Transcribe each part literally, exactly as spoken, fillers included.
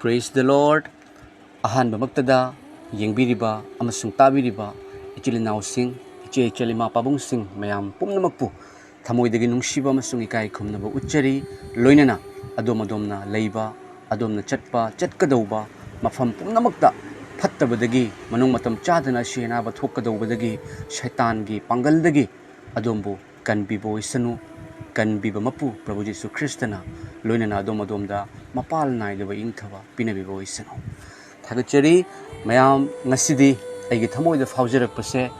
Praise the Lord. ꯑꯍꯥꯟꯕꯃꯛꯇꯗ ꯌꯦꯡꯕꯤꯔꯤꯕ ꯑꯃꯁꯨꯡ ꯇꯥꯕꯤꯔꯤꯕ ꯏꯆꯤꯜ ꯏꯅꯥꯎꯁꯤꯡ, ꯏꯆꯦ ꯏꯆꯜ, ꯏꯃꯥ ꯄꯥꯕꯨꯡꯁꯤꯡ ꯃꯌꯥꯝ ꯄꯨꯝꯅꯃꯛꯄꯨ ꯊꯃꯣꯏꯗꯒꯤ ꯅꯨꯡꯁꯤꯕ ꯑꯃꯁꯨꯡ ꯏꯀꯥꯏ ꯈꯨꯝꯅꯕ ꯎꯠꯆꯔꯤ꯫ ꯂꯣꯏꯅꯅ ꯑꯗꯣꯝ ꯑꯗꯣꯝꯅ ꯂꯩꯕ, ꯑꯗꯣꯝꯅ ꯆꯠꯄ, ꯆꯠꯀꯗꯧꯕ ꯃꯐꯝ ꯄꯨꯝꯅꯃꯛꯇ ꯐꯠꯇꯕꯗꯒꯤ, ꯃꯅꯨꯡ ꯃꯇꯝ ꯆꯥꯗꯅ ꯑꯁꯤ ꯑꯅꯥꯕ ꯊꯣꯛꯀꯗꯧꯕꯗꯒꯤ, ꯁꯩꯇꯥꯟꯒꯤ ꯄꯥꯡꯒꯜꯗꯒꯤ ꯑꯗꯣꯝꯕꯨ ꯀꯟꯕꯤꯕ ꯑꯣꯏꯁꯅꯨ꯫ ꯀꯟꯕꯤꯕ ꯃꯄꯨ ꯄ꯭ꯔꯚꯨ ꯖꯤꯁꯨ ꯈ꯭ꯔꯤꯁꯇꯅ ꯂꯣꯏꯅꯅ ꯑꯗꯣꯝ ꯑꯗꯣꯝꯗ ꯃꯄꯥꯜ ꯅꯥꯏꯗꯕ ꯏꯪꯊꯕ ꯄꯤꯅꯕꯤꯕ ꯑꯣꯏꯁꯅꯨ꯫ ꯊꯥꯒꯠꯆꯔꯤ꯫ ꯃꯌꯥꯝ, ꯉꯁꯤꯗꯤ ꯑꯩꯒꯤ ꯊꯃꯣꯏꯗ ꯐꯥꯎꯖꯔꯛꯄꯁꯦ,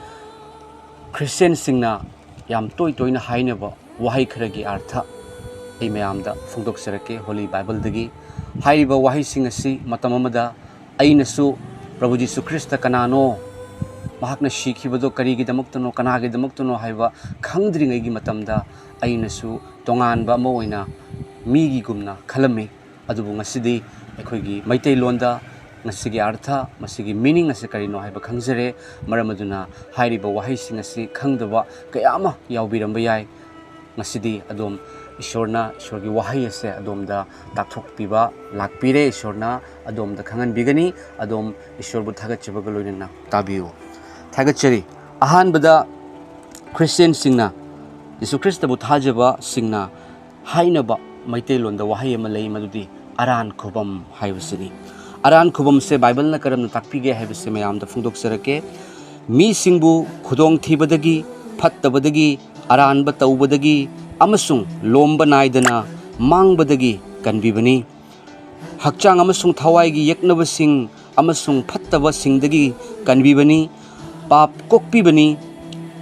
ꯈ꯭ꯔꯤꯁꯇꯤꯌꯥꯟꯁꯤꯡꯅ ꯌꯥꯝ ꯇꯣꯏ ꯇꯣꯏꯅ ꯍꯥꯏꯅꯕ ꯋꯥꯍꯩ ꯈꯔꯒꯤ ꯑꯥꯔꯊ ꯑꯩ ꯃꯌꯥꯝꯗ ꯐꯣꯡꯗꯣꯛꯆꯔꯛꯀꯦ ꯍꯣꯂꯤ ꯕꯥꯏꯕꯜꯗꯒꯤ꯫ ꯍꯥꯏꯔꯤꯕ ꯋꯥꯍꯩꯁꯤꯡ ꯑꯁꯤ ꯃꯇꯝ ꯑꯃꯗ ꯑꯩꯅꯁꯨ ꯄ꯭ꯔꯚꯨ ꯖꯤꯁꯨ ꯈ꯭ꯔꯤꯁꯇ ꯀꯅꯥꯅꯣ, ꯃꯍꯥꯛꯅ ꯁꯤꯈꯤꯕꯗꯣ ꯀꯔꯤꯒꯤꯗꯃꯛꯇꯅꯣ, ꯀꯅꯥꯒꯤꯗꯃꯛꯇꯅꯣ ꯍꯥꯏꯕ ꯈꯪꯗ꯭ꯔꯤꯉꯩꯒꯤ ꯃꯇꯝꯗ ꯑꯩꯅꯁꯨ ꯇꯣꯉꯥꯟꯕ ꯑꯃ ꯑꯣꯏꯅ ꯃꯤꯒꯤꯒꯨꯝꯅ ꯈꯜꯂꯝꯃꯤ꯫ ꯑꯗꯨꯕꯨ ꯉꯁꯤꯗꯤ ꯑꯩꯈꯣꯏꯒꯤ ꯃꯩꯇꯩꯂꯣꯟꯗ ꯃꯁꯤꯒꯤ ꯑꯥꯔꯊ, ꯃꯁꯤꯒꯤ ꯃꯤꯅꯤꯡ ꯑꯁꯤ ꯀꯔꯤꯅꯣ ꯍꯥꯏꯕ ꯈꯪꯖꯔꯦ꯫ ꯃꯔꯝ ꯑꯗꯨꯅ ꯍꯥꯏꯔꯤꯕ ꯋꯥꯍꯩꯁꯤꯡ ꯑꯁꯤ ꯈꯪꯗꯕ ꯀꯌꯥ ꯑꯃ ꯌꯥꯎꯕꯤꯔꯝꯕ ꯌꯥꯏ꯫ ꯉꯁꯤꯗꯤ ꯑꯗꯣꯝ ꯏꯁꯣꯔꯅ, ꯏꯁꯣꯔꯒꯤ ꯋꯥꯍꯩ ꯑꯁꯦ ꯑꯗꯣꯝꯗ ꯇꯥꯛꯊꯣꯛꯄꯤꯕ ꯂꯥꯛꯄꯤꯔꯦ꯫ ꯏꯁꯣꯔꯅ ꯑꯗꯣꯝꯗ ꯈꯪꯍꯟꯕꯤꯒꯅꯤ꯫ ꯑꯗꯣꯝ ꯏꯁꯣꯔꯕꯨ ꯊꯥꯒꯠꯆꯕꯒ ꯂꯣꯏꯅꯅ ꯇꯥꯕꯤꯌꯨ꯫ ꯊꯥꯒꯠꯆꯔꯤ꯫ ꯑꯍꯥꯟꯕꯗ ꯈ꯭ꯔꯤꯁꯇꯤꯌꯥꯟꯁꯤꯡꯅ, ꯖꯤꯁꯨ ꯈ꯭ꯔꯤꯁꯇꯕꯨ ꯊꯥꯖꯕꯁꯤꯡꯅ ꯍꯥꯏꯅꯕ ꯃꯩꯇꯩꯂꯣꯟꯗ ꯋꯥꯍꯩ ꯑꯃ ꯂꯩ, ꯃꯗꯨꯗꯤ ꯑꯔꯥꯟ ꯈꯨꯕꯝ ꯍꯥꯏꯕꯁꯤꯅꯤ꯫ ꯑꯔꯥꯟ ꯈꯨꯕꯝꯁꯦ ꯕꯥꯏꯕꯜꯅ ꯀꯔꯝꯅ ꯇꯥꯛꯄꯤꯒꯦ ꯍꯥꯏꯕꯁꯦ ꯃꯌꯥꯝꯗ ꯐꯣꯡꯗꯣꯛꯆꯔꯛꯀꯦ꯫ ꯃꯤꯁꯤꯡꯕꯨ ꯈꯨꯗꯣꯡꯊꯤꯕꯗꯒꯤ, ꯐꯠꯇꯕꯗꯒꯤ, ꯑꯔꯥꯟꯕ ꯇꯧꯕꯗꯒꯤ ꯑꯃꯁꯨꯡ ꯂꯣꯝꯕ ꯅꯥꯏꯗꯅ ꯃꯥꯡꯕꯗꯒꯤ ꯀꯟꯕꯤꯕꯅꯤ꯫ ꯍꯛꯆꯥꯡ ꯑꯃꯁꯨꯡ ꯊꯋꯥꯏꯒꯤ ꯌꯦꯛꯅꯕꯁꯤꯡ ꯑꯃꯁꯨꯡ ꯐꯠꯇꯕꯁꯤꯡꯗꯒꯤ ꯀꯟꯕꯤꯕꯅꯤ꯫ ꯄꯥꯞ ꯀꯣꯛꯄꯤꯕꯅꯤ꯫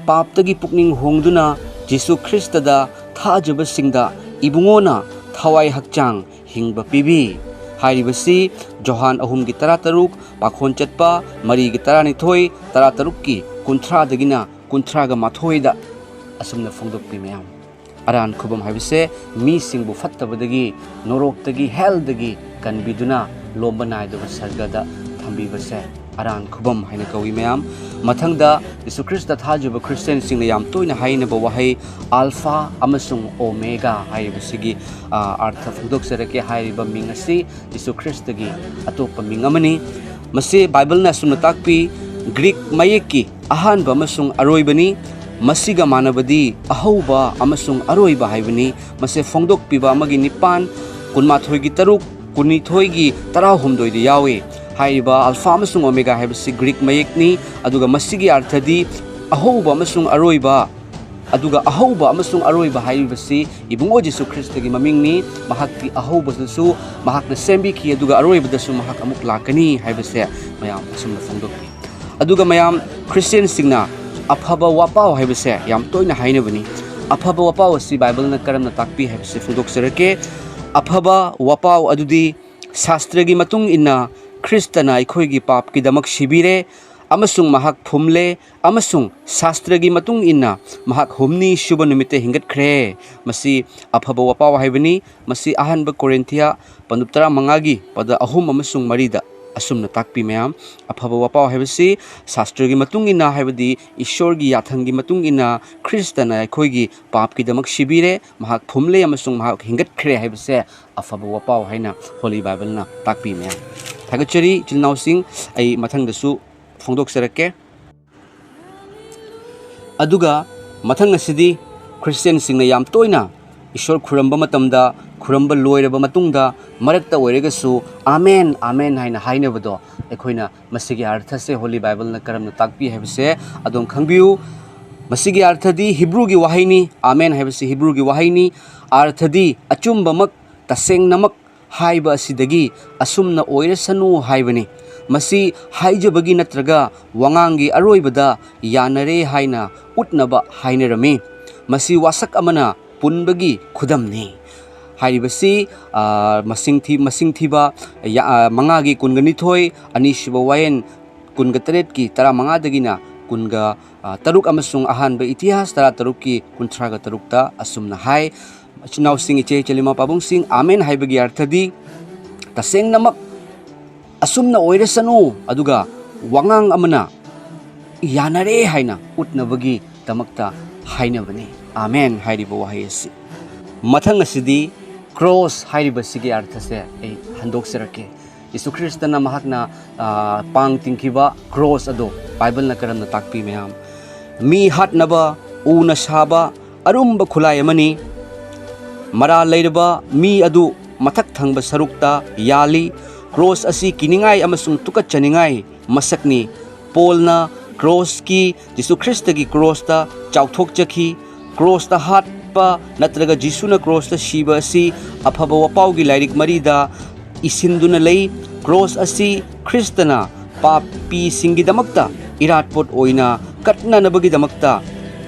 ꯄꯥꯞꯇꯒꯤ ꯄꯨꯛꯅꯤꯡ ꯍꯣꯡꯗꯨꯅ ꯖꯤꯁꯨ ꯈ꯭ꯔꯤꯁꯇꯗ ꯊꯥꯖꯕꯁꯤꯡꯗ ꯏꯕꯨꯡꯉꯣꯅ ꯊꯋꯥꯏ ꯍꯛꯆꯥꯡ ꯍꯤꯡꯕ ꯄꯤꯕꯤ꯫ ꯍꯥꯏꯔꯤꯕꯁꯤ ꯖꯣꯍꯥꯟ ꯑꯍꯨꯝꯒꯤ ꯇꯔꯥꯇꯔꯨꯛ, ꯄꯥꯈꯣꯟ ꯆꯠꯄ ꯃꯔꯤꯒꯤ ꯇꯔꯥꯅꯤꯊꯣꯏ, ꯇꯔꯥꯇꯔꯨꯛꯀꯤ ꯀꯨꯟꯊ꯭ꯔꯥꯗꯒꯤꯅ ꯀꯨꯟꯊ꯭ꯔꯥꯒ ꯃꯥꯊꯣꯏꯗ ꯑꯁꯨꯝꯅ ꯐꯣꯡꯗꯣꯛꯄꯤ ꯃꯌꯥꯝ꯫ ꯑꯔꯥꯟ ꯈꯨꯕꯝ ꯍꯥꯏꯕꯁꯦ ꯃꯤꯁꯤꯡꯕꯨ ꯐꯠꯇꯕꯗꯒꯤ, ꯅꯣꯔꯣꯛꯇꯒꯤ, ꯍꯦꯜꯗꯒꯤ ꯀꯟꯕꯤꯗꯨꯅ ꯂꯣꯝꯕ ꯅꯥꯏꯗꯕ ꯁꯔꯒꯗ ꯊꯝꯕꯤꯕꯁꯦ ꯑꯔꯥꯟ ꯈꯨꯕꯝ ꯍꯥꯏꯅ ꯀꯧꯏ ꯃꯌꯥꯝ꯫ ꯃꯊꯪꯗ ꯖꯤꯁꯨ ꯈ꯭ꯔꯤꯁꯇ ꯊꯥꯖꯕ ꯈ꯭ꯔꯤꯁꯇꯤꯌꯥꯟꯁꯤꯡꯅ ꯌꯥꯝ ꯇꯣꯏꯅ ꯍꯥꯏꯅꯕ ꯋꯥꯍꯩ ꯑꯜꯐꯥ ꯑꯃꯁꯨꯡ ꯑꯣꯃꯦꯒꯥ ꯍꯥꯏꯔꯤꯕꯁꯤꯒꯤ, ꯑ, ꯑꯥꯔꯊ ꯐꯣꯡꯗꯣꯛꯆꯔꯛꯀꯦ꯫ ꯍꯥꯏꯔꯤꯕ ꯃꯤꯡ ꯑꯁꯤ ꯖꯤꯁꯨ ꯈ꯭ꯔꯤꯁꯇꯒꯤ ꯑꯇꯣꯞꯄ ꯃꯤꯡ ꯑꯃꯅꯤ꯫ ꯃꯁꯤ ꯕꯥꯏꯕꯜꯅ ꯑꯁꯨꯝꯅ ꯇꯥꯛꯄꯤ, ꯒ꯭ꯔꯤꯛ ꯃꯌꯦꯛꯀꯤ ꯑꯍꯥꯟꯕ ꯑꯃꯁꯨꯡ ꯑꯔꯣꯏꯕꯅꯤ꯫ ꯃꯁꯤꯒ ꯃꯥꯟꯅꯕꯗꯤ ꯑꯍꯧꯕ ꯑꯃꯁꯨꯡ ꯑꯔꯣꯏꯕ ꯍꯥꯏꯕꯅꯤ꯫ ꯃꯁꯤ ꯐꯣꯡꯗꯣꯛꯄꯤꯕ ꯑꯃꯒꯤ ꯅꯤꯄꯥꯟ, ꯀꯨꯟꯃꯥꯊꯣꯏꯒꯤ ꯇꯔꯨꯛ, ꯀꯨꯟꯅꯤꯊꯣꯏꯒꯤ ꯇꯔꯥꯍꯨꯝꯗꯣꯏꯗ ꯌꯥꯎꯏ꯫ ꯍꯥꯏꯔꯤꯕ ꯑꯜꯐꯥ ꯑꯃꯁꯨꯡ ꯑꯣꯃꯦꯒꯥ ꯍꯥꯏꯕꯁꯤ ꯒ꯭ꯔꯤꯛ ꯃꯌꯦꯛꯅꯤ, ꯑꯗꯨꯒ ꯃꯁꯤꯒꯤ ꯑꯥꯔꯊꯗꯤ ꯑꯍꯧꯕ ꯑꯃꯁꯨꯡ ꯑꯔꯣꯏꯕ, ꯑꯗꯨꯒ ꯑꯍꯧꯕ ꯑꯃꯁꯨꯡ ꯑꯔꯣꯏꯕ ꯍꯥꯏꯔꯤꯕꯁꯤ ꯏꯕꯨꯡꯉꯣ ꯖꯤꯁꯨ ꯈ꯭ꯔꯤꯁꯇꯒꯤ ꯃꯃꯤꯡꯅꯤ꯫ ꯃꯍꯥꯛꯇꯤ ꯑꯍꯧꯕꯗꯁꯨ ꯃꯍꯥꯛꯅ ꯁꯦꯝꯕꯤꯈꯤ, ꯑꯗꯨꯒ ꯑꯔꯣꯏꯕꯗꯁꯨ ꯃꯍꯥꯛ ꯑꯃꯨꯛ ꯂꯥꯛꯀꯅꯤ ꯍꯥꯏꯕꯁꯦ ꯃꯌꯥꯝ ꯑꯁꯨꯝꯅ ꯐꯣꯡꯗꯣꯛꯂꯤ꯫ ꯑꯗꯨꯒ ꯃꯌꯥꯝ, ꯈ꯭ꯔꯤꯁꯇꯤꯌꯥꯟꯁꯤꯡꯅ ꯑꯐꯕ ꯋꯥꯄꯥꯎ ꯍꯥꯏꯕꯁꯦ ꯌꯥꯝ ꯇꯣꯏꯅ ꯍꯥꯏꯅꯕꯅꯤ꯫ ꯑꯐꯕ ꯋꯥꯄꯥꯎ ꯑꯁꯤ ꯕꯥꯏꯕꯜꯅ ꯀꯔꯝꯅ ꯇꯥꯛꯄꯤ ꯍꯥꯏꯕꯁꯤ ꯐꯣꯡꯗꯣꯛꯆꯔꯛꯀꯦ꯫ ꯑꯐꯕ ꯋꯥꯄꯥꯎ ꯑꯗꯨꯗꯤ ꯁꯥꯁꯇ꯭ꯔꯒꯤ ꯃꯇꯨꯡ ꯏꯟꯅ ꯈ꯭ꯔꯤꯁꯇꯅ ꯑꯩꯈꯣꯏꯒꯤ ꯄꯥꯞꯀꯤꯗꯃꯛ ꯁꯤꯕꯤꯔꯦ ꯑꯃꯁꯨꯡ ꯃꯍꯥꯛ ꯐꯨꯝꯂꯦ, ꯑꯃꯁꯨꯡ ꯁꯥꯁꯇ꯭ꯔꯒꯤ ꯃꯇꯨꯡ ꯏꯟꯅ ꯃꯍꯥꯛ ꯍꯨꯝꯅꯤ ꯁꯨꯕ ꯅꯨꯃꯤꯠꯇ ꯍꯤꯡꯒꯠꯈ꯭ꯔꯦ꯫ ꯃꯁꯤ ꯑꯐꯕ ꯋꯥꯄꯥꯎ ꯍꯥꯏꯕꯅꯤ꯫ ꯃꯁꯤ ꯑꯍꯥꯟꯕ ꯀꯣꯔꯤꯟꯊꯤꯌꯥ ꯄꯟꯗꯨꯞ ꯇꯔꯥꯃꯉꯥꯒꯤ ꯄꯗ ꯑꯍꯨꯝ ꯑꯃꯁꯨꯡ ꯃꯔꯤꯗ ꯑꯁꯨꯝꯅ ꯇꯥꯛꯄꯤ ꯃꯌꯥꯝ꯫ ꯑꯐꯕ ꯋꯥꯄꯥꯎ ꯍꯥꯏꯕꯁꯤ ꯁꯥꯁꯇ꯭ꯔꯒꯤ ꯃꯇꯨꯡ ꯏꯟꯅ, ꯍꯥꯏꯕꯗꯤ ꯏꯁꯣꯔꯒꯤ ꯌꯥꯊꯪꯒꯤ ꯃꯇꯨꯡ ꯏꯟꯅ ꯈ꯭ꯔꯤꯁꯇꯅ ꯑꯩꯈꯣꯏꯒꯤ ꯄꯥꯞꯀꯤꯗꯃꯛ ꯁꯤꯕꯤꯔꯦ, ꯃꯍꯥꯛ ꯐꯨꯝꯂꯦ ꯑꯃꯁꯨꯡ ꯃꯍꯥꯛ ꯍꯤꯡꯒꯠꯈ꯭ꯔꯦ ꯍꯥꯏꯕꯁꯦ ꯑꯐꯕ ꯋꯥꯄꯥꯎ ꯍꯥꯏꯅ ꯍꯣꯂꯤ ꯕꯥꯏꯕꯜꯅ ꯇꯥꯛꯄꯤ ꯃꯌꯥꯝ꯫ ꯊꯥꯒꯠꯆꯔꯤ ꯏꯆꯤꯜ ꯏꯅꯥꯎꯁꯤꯡ꯫ ꯑꯩ ꯃꯊꯪꯗꯁꯨ ꯐꯣꯡꯗꯣꯛꯆꯔꯛꯀꯦ꯫ ꯑꯗꯨꯒ ꯃꯊꯪ ꯑꯁꯤꯗꯤ ꯈ꯭ꯔꯤꯁꯇꯤꯌꯥꯟꯁꯤꯡꯅ ꯌꯥꯝ ꯇꯣꯏꯅ ꯏꯁꯣꯔ ꯈꯨꯔꯝꯕ ꯃꯇꯝꯗ, ꯈꯨꯔꯝꯕ ꯂꯣꯏꯔꯕ ꯃꯇꯨꯡꯗ ꯃꯔꯛꯇ ꯑꯣꯏꯔꯒꯁꯨ "ꯑꯥꯃꯦꯟ, ꯑꯥꯃꯦꯟ" ꯍꯥꯏꯅ ꯍꯥꯏꯅꯕꯗꯣ, ꯑꯩꯈꯣꯏꯅ ꯃꯁꯤꯒꯤ ꯑꯥꯔꯊꯁꯦ ꯍꯣꯂꯤ ꯕꯥꯏꯕꯜꯅ ꯀꯔꯝꯅ ꯇꯥꯛꯄꯤ ꯍꯥꯏꯕꯁꯦ ꯑꯗꯣꯝ ꯈꯪꯕꯤꯌꯨ꯫ ꯃꯁꯤꯒꯤ ꯑꯥꯔꯊꯗꯤ ꯍꯤꯕ꯭ꯔꯨꯒꯤ ꯋꯥꯍꯩꯅꯤ꯫ "ꯑꯥꯃꯦꯟ" ꯍꯥꯏꯕꯁꯤ ꯍꯤꯕ꯭ꯔꯨꯒꯤ ꯋꯥꯍꯩꯅꯤ꯫ ꯑꯥꯔꯊꯗꯤ ꯑꯆꯨꯝꯕꯃꯛ, ꯇꯁꯦꯡꯅꯃꯛ ꯍꯥꯏꯕ ꯑꯁꯤꯗꯒꯤ "ꯑꯁꯨꯝꯅ ꯑꯣꯏꯔꯁꯅꯨ" ꯍꯥꯏꯕꯅꯤ꯫ ꯃꯁꯤ ꯍꯥꯏꯖꯕꯒꯤ ꯅꯠꯇ꯭ꯔꯒ ꯋꯥꯉꯥꯡꯒꯤ ꯑꯔꯣꯏꯕꯗ ꯌꯥꯅꯔꯦ ꯍꯥꯏꯅ ꯎꯠꯅꯕ ꯍꯥꯏꯅꯔꯝꯃꯤ꯫ ꯃꯁꯤ ꯋꯥꯁꯛ ꯑꯃꯅ ꯄꯨꯟꯕꯒꯤ ꯈꯨꯗꯝꯅꯤ꯫ ꯍꯥꯏꯔꯤꯕꯁꯤ, ꯑ, ꯃꯁꯤꯡ ꯊꯤ-, ꯃꯁꯤꯡ ꯊꯤꯕ ꯌꯥ-, ꯑ, ꯃꯉꯥꯒꯤ ꯀꯨꯟꯒ ꯅꯤꯊꯣꯏ, ꯑꯅꯤꯁꯨꯕ ꯋꯥꯌꯦꯟ ꯀꯨꯟꯒ ꯇꯔꯦꯠꯀꯤ ꯇꯔꯥꯃꯉꯥꯗꯒꯤꯅ ꯀꯨꯟꯒ, ꯑ, ꯇꯔꯨꯛ ꯑꯃꯁꯨꯡ ꯑꯍꯥꯟꯕ ꯏꯇꯤꯍꯥꯁ ꯇꯔꯥꯇꯔꯨꯛꯀꯤ ꯀꯨꯟꯊ꯭ꯔꯥꯒ ꯇꯔꯨꯛꯇ ꯑꯁꯨꯝꯅ ꯍꯥꯏ꯫ ꯏꯆꯤꯟ ꯏꯅꯥꯎꯁꯤꯡ, ꯏꯆꯦ ꯏꯆꯜ, ꯏꯃꯥ ꯄꯥꯕꯨꯡꯁꯤꯡ, "ꯑꯥꯃꯦꯟ" ꯍꯥꯏꯕꯒꯤ ꯑꯥꯔꯊꯗꯤ ꯇꯁꯦꯡꯅꯃꯛ "ꯑꯁꯨꯝꯅ ꯑꯣꯏꯔꯁꯅꯨ", ꯑꯗꯨꯒ ꯋꯥꯉꯥꯡ ꯑꯃꯅ ꯌꯥꯅꯔꯦ ꯍꯥꯏꯅ ꯎꯠꯅꯕꯒꯤꯗꯃꯛꯇ ꯍꯥꯏꯅꯕꯅꯤ꯫ ꯑꯥꯃꯦꯟ ꯍꯥꯏꯔꯤꯕ ꯋꯥꯍꯩ ꯑꯁꯤ꯫ ꯃꯊꯪ ꯑꯁꯤꯗꯤ ꯀ꯭ꯔꯣꯁ ꯍꯥꯏꯔꯤꯕꯁꯤꯒꯤ ꯑꯔꯊꯁꯦ ꯑꯩ ꯍꯟꯗꯣꯛꯆꯔꯛꯀꯦ꯫ ꯌꯤꯁꯨ ꯈ꯭ꯔꯤꯁꯇꯅ ꯃꯍꯥꯛꯅ, ꯑ, ꯄꯥꯡ ꯇꯤꯡꯈꯤꯕ ꯀ꯭ꯔꯣꯁ ꯑꯗꯣ ꯕꯥꯏꯕꯜꯅ ꯀꯔꯝꯅ ꯇꯥꯛꯄꯤ ꯃꯌꯥꯝ? ꯃꯤ ꯍꯥꯠꯅꯕ, ꯎꯅ ꯁꯥꯕ ꯑꯔꯨꯝꯕ ꯈꯨꯠꯂꯥꯏ ꯑꯃꯅꯤ꯫ ꯃꯔꯥꯜ ꯂꯩꯔꯕ ꯃꯤ ꯑꯗꯨ ꯃꯊꯛ ꯊꯪꯕ ꯁꯔꯨꯛꯇ ꯌꯥꯜꯂꯤ꯫ ꯀ꯭ꯔꯣꯁ ꯑꯁꯤ ꯀꯤꯅꯤꯡꯉꯥꯏ ꯑꯃꯁꯨꯡ ꯇꯨꯀꯠꯆꯅꯤꯡꯉꯥꯏ ꯃꯁꯛꯅꯤ꯫ ꯄꯣꯜꯅ ꯀ꯭ꯔꯣꯁꯀꯤ, ꯖꯤꯁꯨ ꯈ꯭ꯔꯤꯁꯇꯒꯤ ꯀ꯭ꯔꯣꯁꯇ ꯆꯥꯎꯊꯣꯛꯆꯈꯤ꯫ ꯀ꯭ꯔꯣꯁꯇ ꯍꯥꯠꯄ ꯅꯠꯇ꯭ꯔꯒ ꯖꯤꯁꯨꯅ ꯀ꯭ꯔꯣꯁꯇ ꯁꯤꯕ ꯑꯁꯤ ꯑꯐꯕ ꯋꯥꯄꯥꯎꯒꯤ ꯂꯥꯏꯔꯤꯛ ꯃꯔꯤꯗ ꯏꯁꯤꯟꯗꯨꯅ ꯂꯩ꯫ ꯀ꯭ꯔꯣꯁ ꯑꯁꯤ ꯈ꯭ꯔꯤꯁꯇꯅ ꯄꯥꯄꯤꯁꯤꯡꯒꯤꯗꯃꯛꯇ ꯏꯔꯥꯠꯄꯣꯠ ꯑꯣꯏꯅ ꯀꯠꯅꯅꯕꯒꯤꯗꯃꯛꯇ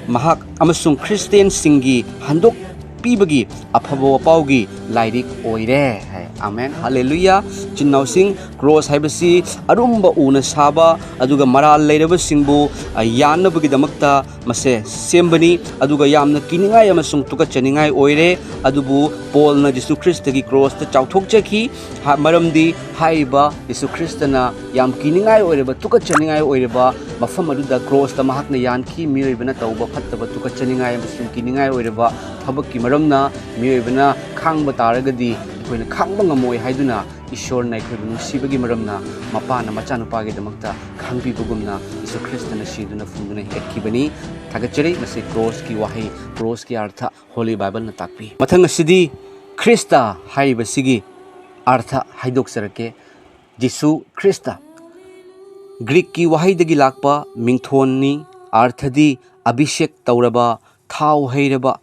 ꯃꯍꯥꯛ ꯑꯃꯁꯨꯡ ꯈ꯭ꯔꯤꯁꯇꯤꯌꯟꯁꯤꯡꯒꯤ ꯍꯟꯗꯣꯛꯄꯤꯕꯒꯤ ꯑꯐꯕ ꯋꯥꯄꯥꯎꯒꯤ ꯂꯥꯏꯔꯤꯛ ꯑꯣꯏꯔꯦ ꯍꯥꯏ꯫ ꯑꯥꯃꯦꯟ, ꯍꯜꯂꯦꯂꯨꯌꯥ꯫ ꯏꯆꯤꯟ ꯏꯅꯥꯎꯁꯤꯡ, ꯀ꯭ꯔꯣꯁ ꯍꯥꯏꯕꯁꯤ ꯑꯔꯨꯝꯕ ꯎꯅ ꯁꯥꯕ ꯑꯗꯨꯒ ꯃꯔꯥꯜ ꯂꯩꯔꯕꯁꯤꯡꯕꯨ, ꯑ, ꯌꯥꯟꯅꯕꯒꯤꯗꯃꯛꯇ ꯃꯁꯦ ꯁꯦꯝꯕꯅꯤ꯫ ꯑꯗꯨꯒ ꯌꯥꯝꯅ ꯀꯤꯅꯤꯡꯉꯥꯏ ꯑꯃꯁꯨꯡ ꯇꯨꯀꯠꯆꯅꯤꯡꯉꯥꯏ ꯑꯣꯏꯔꯦ꯫ ꯑꯗꯨꯕꯨ ꯄꯣꯜꯅ ꯖꯤꯁꯨ ꯈ꯭ꯔꯤꯁꯇꯒꯤ ꯀ꯭ꯔꯣꯁꯇ ꯆꯥꯎꯊꯣꯛꯆꯈꯤ꯫ ꯍꯥ-, ꯃꯔꯝꯗꯤ ꯍꯥꯏꯔꯤꯕ ꯖꯤꯁꯨ ꯈ꯭ꯔꯤꯁꯇꯅ ꯌꯥꯝ ꯀꯤꯅꯤꯡꯉꯥꯏ ꯑꯣꯏꯔꯕ, ꯇꯨꯀꯠꯆꯅꯤꯡꯉꯥꯏ ꯑꯣꯏꯔꯕ ꯃꯐꯝ ꯑꯗꯨꯗ ꯀ꯭ꯔꯣꯁꯇ ꯃꯍꯥꯛꯅ ꯌꯥꯟꯈꯤ꯫ ꯃꯤꯑꯣꯏꯕꯅ ꯇꯧꯕ ꯐꯠꯇꯕ, ꯇꯨꯀꯠꯆꯅꯤꯡꯉꯥꯏ ꯑꯃꯁꯨꯡ ꯀꯤꯅꯤꯡꯉꯥꯏ ꯑꯣꯏꯔꯕ ꯊꯕꯛꯀꯤ ꯃꯔꯝꯅ ꯃꯤꯑꯣꯏꯕꯅ ꯈꯥꯡꯕ ꯇꯥꯔꯒꯗꯤ ꯑꯩꯈꯣꯏꯅ ꯈꯥꯡꯕ ꯉꯝꯃꯣꯏ ꯍꯥꯏꯗꯨꯅ ꯏꯁꯣꯔꯅ ꯑꯩꯈꯣꯏꯕꯨ ꯅꯨꯡꯁꯤꯕꯒꯤ ꯃꯔꯝꯅ ꯃꯄꯥꯅ ꯃꯆꯥꯅꯨꯄꯥꯒꯤꯗꯃꯛꯇ ꯈꯥꯡꯕꯤꯕꯒꯨꯝꯅ ꯖꯤꯁꯨ ꯈ꯭ꯔꯤꯁꯇꯅ ꯁꯤꯗꯨꯅ ꯐꯨꯝꯗꯨꯅ ꯍꯤꯡꯒꯠꯈꯤꯕꯅꯤ꯫ ꯊꯥꯒꯠꯆꯔꯤ꯫ ꯃꯁꯤ ꯀ꯭ꯔꯣꯁꯀꯤ ꯋꯥꯍꯩ, ꯀ꯭ꯔꯣꯁꯀꯤ ꯑꯔꯊ ꯍꯣꯂꯤ ꯕꯥꯏꯕꯜꯅ ꯇꯥꯛꯄꯤ꯫ ꯃꯊꯪ ꯑꯁꯤꯗꯤ ꯈ꯭ꯔꯤꯁꯇ ꯍꯥꯏꯔꯤꯕꯁꯤꯒꯤ ꯑꯔꯊ ꯍꯥꯏꯗꯣꯛꯆꯔꯛꯀꯦ꯫ ꯖꯤꯁꯨ ꯈ꯭ꯔꯤꯁꯇ ꯒ꯭ꯔꯤꯛꯀꯤ ꯋꯥꯍꯩꯗꯒꯤ ꯂꯥꯛꯄ ꯃꯤꯡꯊꯣꯟꯅꯤ꯫ ꯑꯔꯊꯗꯤ ꯑꯚꯤꯁꯦꯛ ꯇꯧꯔꯕ, ꯊꯥꯎ ꯍꯩꯔꯕ꯫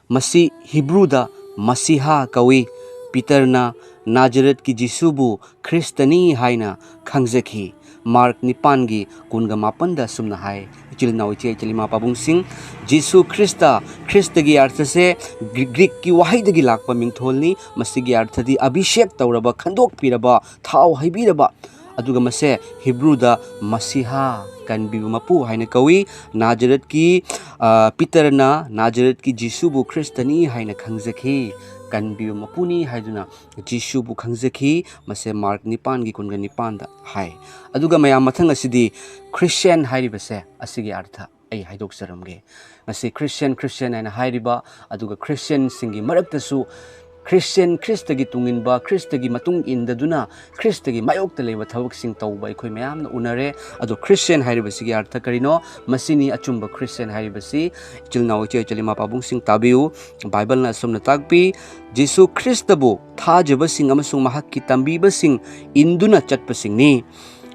ꯃꯁꯤ ꯍꯤꯕ꯭ꯔꯨꯗ ꯃꯁꯤꯍꯥ ꯀꯧꯏ꯫ ꯄꯤꯇꯔꯅ ꯅꯥꯖꯔꯦꯠꯀꯤ ꯖꯤꯁꯨꯕꯨ ꯈ꯭ꯔꯤꯁꯇꯅꯤ ꯍꯥꯏꯅ ꯈꯪꯖꯈꯤ꯫ ꯃꯥꯔꯛ ꯅꯤꯄꯥꯟꯒꯤ ꯀꯨꯟꯒ ꯃꯥꯄꯟꯗ ꯑꯁꯨꯝꯅ ꯍꯥꯏ꯫ ꯏꯆꯤꯜ ꯏꯅꯥꯎ, ꯏꯆꯦ, ꯏꯆꯤꯜ ꯏꯃꯥ ꯄꯥꯕꯨꯡꯁꯤꯡ, ꯖꯤꯁꯨ ꯈ꯭ꯔꯤꯁꯇ, ꯈ꯭ꯔꯤꯁꯇꯒꯤ ꯑꯔꯊꯁꯦ ꯒ꯭ꯔꯤ-, ꯒ꯭ꯔꯤꯛꯀꯤ ꯋꯥꯍꯩꯗꯒꯤ ꯂꯥꯛꯄ ꯃꯤꯡꯊꯣꯜꯅꯤ꯫ ꯃꯁꯤꯒꯤ ꯑꯔꯊꯗꯤ ꯑꯚꯤꯁꯦꯛ ꯇꯧꯔꯕ, ꯈꯟꯗꯣꯛꯄꯤꯔꯕ, ꯊꯥꯎ ꯍꯩꯕꯤꯔꯕ꯫ ꯑꯗꯨꯒ ꯃꯁꯦ ꯍꯤꯕ꯭ꯔꯨꯗ ꯃꯁꯤꯍꯥ, ꯀꯟꯕꯤꯕ ꯃꯄꯨ ꯍꯥꯏꯅ ꯀꯧꯏ꯫ ꯅꯥꯖꯔꯦꯠꯀꯤ, ꯑ, ꯄꯤꯇꯔꯅ ꯅꯥꯖꯔꯦꯠꯀꯤ ꯖꯤꯁꯨꯕꯨ ꯈ꯭ꯔꯤꯁꯇꯅꯤ ꯍꯥꯏꯅ ꯈꯪꯖꯈꯤ꯫ ꯀꯟꯕꯤꯕ ꯃꯄꯨꯅꯤ ꯍꯥꯏꯗꯨꯅ ꯖꯤꯁꯨꯕꯨ ꯈꯪꯖꯈꯤ꯫ ꯃꯁꯦ ꯃꯥꯔꯛ ꯅꯤꯄꯥꯟꯒꯤ ꯀꯨꯟꯒ ꯅꯤꯄꯥꯟꯗ ꯍꯥꯏ꯫ ꯑꯗꯨꯒ ꯃꯌꯥꯝ, ꯃꯊꯪ ꯑꯁꯤꯗꯤ ꯈ꯭ꯔꯤꯁꯇꯤꯌꯥꯟ ꯍꯥꯏꯔꯤꯕꯁꯦ ꯑꯁꯤꯒꯤ ꯑꯥꯔꯊ ꯑꯩ ꯍꯥꯏꯗꯣꯛꯆꯔꯝꯒꯦ꯫ ꯉꯁꯤ ꯈ꯭ꯔꯤꯁꯇꯤꯌꯥꯟ, ꯈ꯭ꯔꯤꯁꯇꯤꯌꯥꯟ ꯍꯥꯏꯅ ꯍꯥꯏꯔꯤꯕ, ꯑꯗꯨꯒ ꯈ꯭ꯔꯤꯁꯇꯤꯌꯥꯟꯁꯤꯡꯒꯤ ꯃꯔꯛꯇꯁꯨ ꯈ꯭ꯔꯤꯁꯇꯤꯌꯥꯟ, ꯈ꯭ꯔꯤꯁꯇꯒꯤ ꯇꯨꯡ ꯏꯟꯕ, ꯈ꯭ꯔꯤꯁꯇꯒꯤ ꯃꯇꯨꯡ ꯏꯟꯗꯗꯨꯅ ꯈ꯭ꯔꯤꯁꯇꯒꯤ ꯃꯥꯌꯣꯛꯇ ꯂꯩꯕ ꯊꯕꯛꯁꯤꯡ ꯇꯧꯕ ꯑꯩꯈꯣꯏ ꯃꯌꯥꯝꯅ ꯎꯅꯔꯦ꯫ ꯑꯗꯣ ꯈ꯭ꯔꯤꯁꯇꯤꯌꯥꯟ ꯍꯥꯏꯔꯤꯕꯁꯤꯒꯤ ꯑꯥꯔꯊ ꯀꯔꯤꯅꯣ? ꯃꯁꯤꯅꯤ ꯑꯆꯨꯝꯕ ꯈ꯭ꯔꯤꯁꯇꯤꯌꯥꯟ ꯍꯥꯏꯔꯤꯕꯁꯤ꯫ ꯏꯆꯤꯜ ꯏꯅꯥꯎ, ꯏꯆꯦ ꯏꯆꯜ, ꯏꯃꯥ ꯄꯥꯕꯨꯡꯁꯤꯡ ꯇꯥꯕꯤꯌꯨ꯫ ꯕꯥꯏꯕꯜꯅ ꯑꯁꯨꯝꯅ ꯇꯥꯛꯄꯤ, "ꯖꯤꯁꯨ ꯈ꯭ꯔꯤꯁꯇꯕꯨ ꯊꯥꯖꯕꯁꯤꯡ ꯑꯃꯁꯨꯡ ꯃꯍꯥꯛꯀꯤ ꯇꯝꯕꯤꯕꯁꯤꯡ ꯏꯟꯗꯨꯅ ꯆꯠꯄꯁꯤꯡꯅꯤ꯫"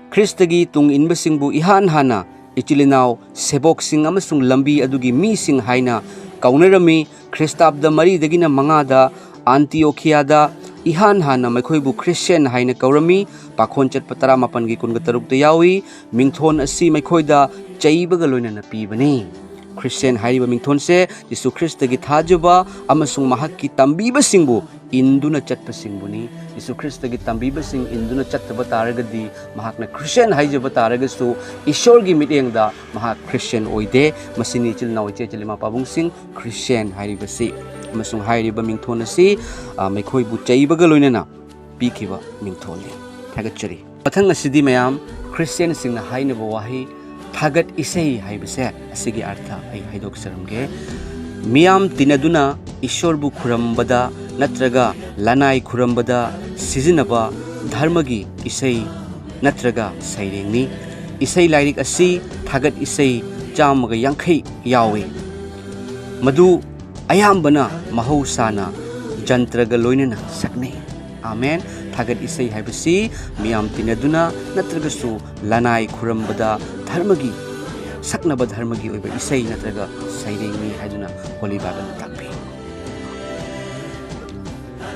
ꯈ꯭ꯔꯤꯁꯇꯒꯤ ꯇꯨꯡ ꯏꯟꯕꯁꯤꯡꯕꯨ ꯏꯍꯥꯟ ꯍꯥꯟꯅ ꯏꯆꯤꯜ ꯏꯅꯥꯎ, ꯁꯦꯕꯣꯛꯁꯤꯡ ꯑꯃꯁꯨꯡ ꯂꯝꯕꯤ ꯑꯗꯨꯒꯤ ꯃꯤꯁꯤꯡ ꯍꯥꯏꯅ ꯀꯧꯅꯔꯝꯃꯤ꯫ ꯈ꯭ꯔꯤꯁꯇꯥꯕꯗ ꯃꯔꯤꯗꯒꯤꯅ ꯃꯉꯥꯗ ꯑꯟꯇꯤꯑꯣꯈꯤꯌꯥꯗ ꯏꯍꯥꯟ ꯍꯥꯟꯅ ꯃꯈꯣꯏꯕꯨ ꯈ꯭ꯔꯤꯁꯇꯤꯌꯥꯟ ꯍꯥꯏꯅ ꯀꯧꯔꯝꯃꯤ꯫ ꯄꯥꯈꯣꯟ ꯆꯠꯄ ꯇꯔꯥꯃꯥꯄꯟꯒꯤ ꯀꯨꯟꯒ ꯇꯔꯨꯛꯇ ꯌꯥꯎꯏ꯫ ꯃꯤꯡꯊꯣꯟ ꯑꯁꯤ ꯃꯈꯣꯏꯗ ꯆꯩꯕꯒ ꯂꯣꯏꯅꯅ ꯄꯤꯕꯅꯤ꯫ ꯈ꯭ꯔꯤꯁꯇꯤꯌꯥꯟ ꯍꯥꯏꯔꯤꯕ ꯃꯤꯡꯊꯣꯟꯁꯦ ꯖꯤꯁꯨ ꯈ꯭ꯔꯤꯁꯇꯒꯤ ꯊꯥꯖꯕ ꯑꯃꯁꯨꯡ ꯃꯍꯥꯛꯀꯤ ꯇꯝꯕꯤꯕꯁꯤꯡꯕꯨ ꯏꯟꯗꯨꯅ ꯆꯠꯄꯁꯤꯡꯕꯨꯅꯤ꯫ ꯖꯤꯁꯨ ꯈ꯭ꯔꯤꯁꯇꯒꯤ ꯇꯝꯕꯤꯕꯁꯤꯡ ꯏꯟꯗꯨꯅ ꯆꯠꯇꯕ ꯇꯥꯔꯒꯗꯤ ꯃꯍꯥꯛꯅ ꯈ꯭ꯔꯤꯁꯇꯤꯌꯥꯟ ꯍꯥꯏꯖꯕ ꯇꯥꯔꯒꯁꯨ ꯏꯁꯣꯔꯒꯤ ꯃꯤꯠꯌꯦꯡꯗ ꯃꯍꯥꯛ ꯈ꯭ꯔꯤꯁꯇꯤꯌꯥꯟ ꯑꯣꯏꯗꯦ꯫ ꯃꯁꯤꯅꯤ ꯏꯆꯤꯜ ꯏꯅꯥꯎ, ꯏꯆꯦ ꯏꯆꯜ, ꯏꯃꯥ ꯄꯥꯕꯨꯡꯁꯤꯡ, ꯈ꯭ꯔꯤꯁꯇꯤꯌꯥꯟ ꯍꯥꯏꯔꯤꯕꯁꯤ꯫ ꯑꯃꯁꯨꯡ ꯍꯥꯏꯔꯤꯕ ꯃꯤꯡꯊꯣꯟ ꯑꯁꯤ, ꯑ, ꯃꯈꯣꯏꯕꯨ ꯆꯩꯕꯒ ꯂꯣꯏꯅꯅ ꯄꯤꯈꯤꯕ ꯃꯤꯡꯊꯣꯜꯅꯤ꯫ ꯊꯥꯒꯠꯆꯔꯤ꯫ ꯃꯊꯪ ꯑꯁꯤꯗꯤ ꯃꯌꯥꯝ, ꯈ꯭ꯔꯤꯁꯇꯤꯌꯥꯟꯁꯤꯡꯅ ꯍꯥꯏꯅꯕ ꯋꯥꯍꯩ ꯊꯥꯒꯠ ꯏꯁꯩ ꯍꯥꯏꯕꯁꯦ ꯑꯁꯤꯒꯤ ꯑꯥꯔꯊ ꯑꯩ ꯍꯥꯏꯗꯣꯛꯆꯔꯝꯒꯦ꯫ ꯃꯤꯌꯥꯝ ꯇꯤꯟꯅꯗꯨꯅ ꯏꯁꯣꯔꯕꯨ ꯈꯨꯔꯝꯕꯗ ꯅꯠꯇ꯭ꯔꯒ ꯂꯅꯥꯏ ꯈꯨꯔꯝꯕꯗ ꯁꯤꯖꯤꯟꯅꯕ ꯙꯔꯃꯒꯤ ꯏꯁꯩ ꯅꯠꯇ꯭ꯔꯒ ꯁꯩꯔꯦꯡꯅꯤ꯫ ꯏꯁꯩ ꯂꯥꯏꯔꯤꯛ ꯑꯁꯤ ꯊꯥꯒꯠ ꯏꯁꯩ ꯆꯥꯝꯃꯒ ꯌꯥꯡꯈꯩ ꯌꯥꯎꯏ꯫ ꯃꯗꯨ ꯑꯌꯥꯝꯕꯅ ꯃꯍꯧꯁꯥꯅ ꯖꯟꯇ꯭ꯔꯒ ꯂꯣꯏꯅꯅ ꯁꯛꯅꯩ꯫ ꯑꯥꯃꯦꯟ꯫ ꯊꯥꯒꯠ ꯏꯁꯩ ꯍꯥꯏꯕꯁꯤ ꯃꯤꯌꯥꯝ ꯇꯤꯟꯅꯗꯨꯅ ꯅꯠꯇ꯭ꯔꯒꯁꯨ ꯂꯅꯥꯏ ꯈꯨꯔꯝꯕꯗ ꯙꯔꯃꯒꯤ, ꯁꯛꯅꯕ ꯙꯔꯃꯒꯤ ꯑꯣꯏꯕ ꯏꯁꯩ ꯅꯠꯇ꯭ꯔꯒ ꯁꯩꯔꯦꯡꯅꯤ ꯍꯥꯏꯗꯨꯅ ꯍꯣꯂꯤ ꯕꯥꯏꯕꯜꯅ ꯇꯥꯛꯄꯤ꯫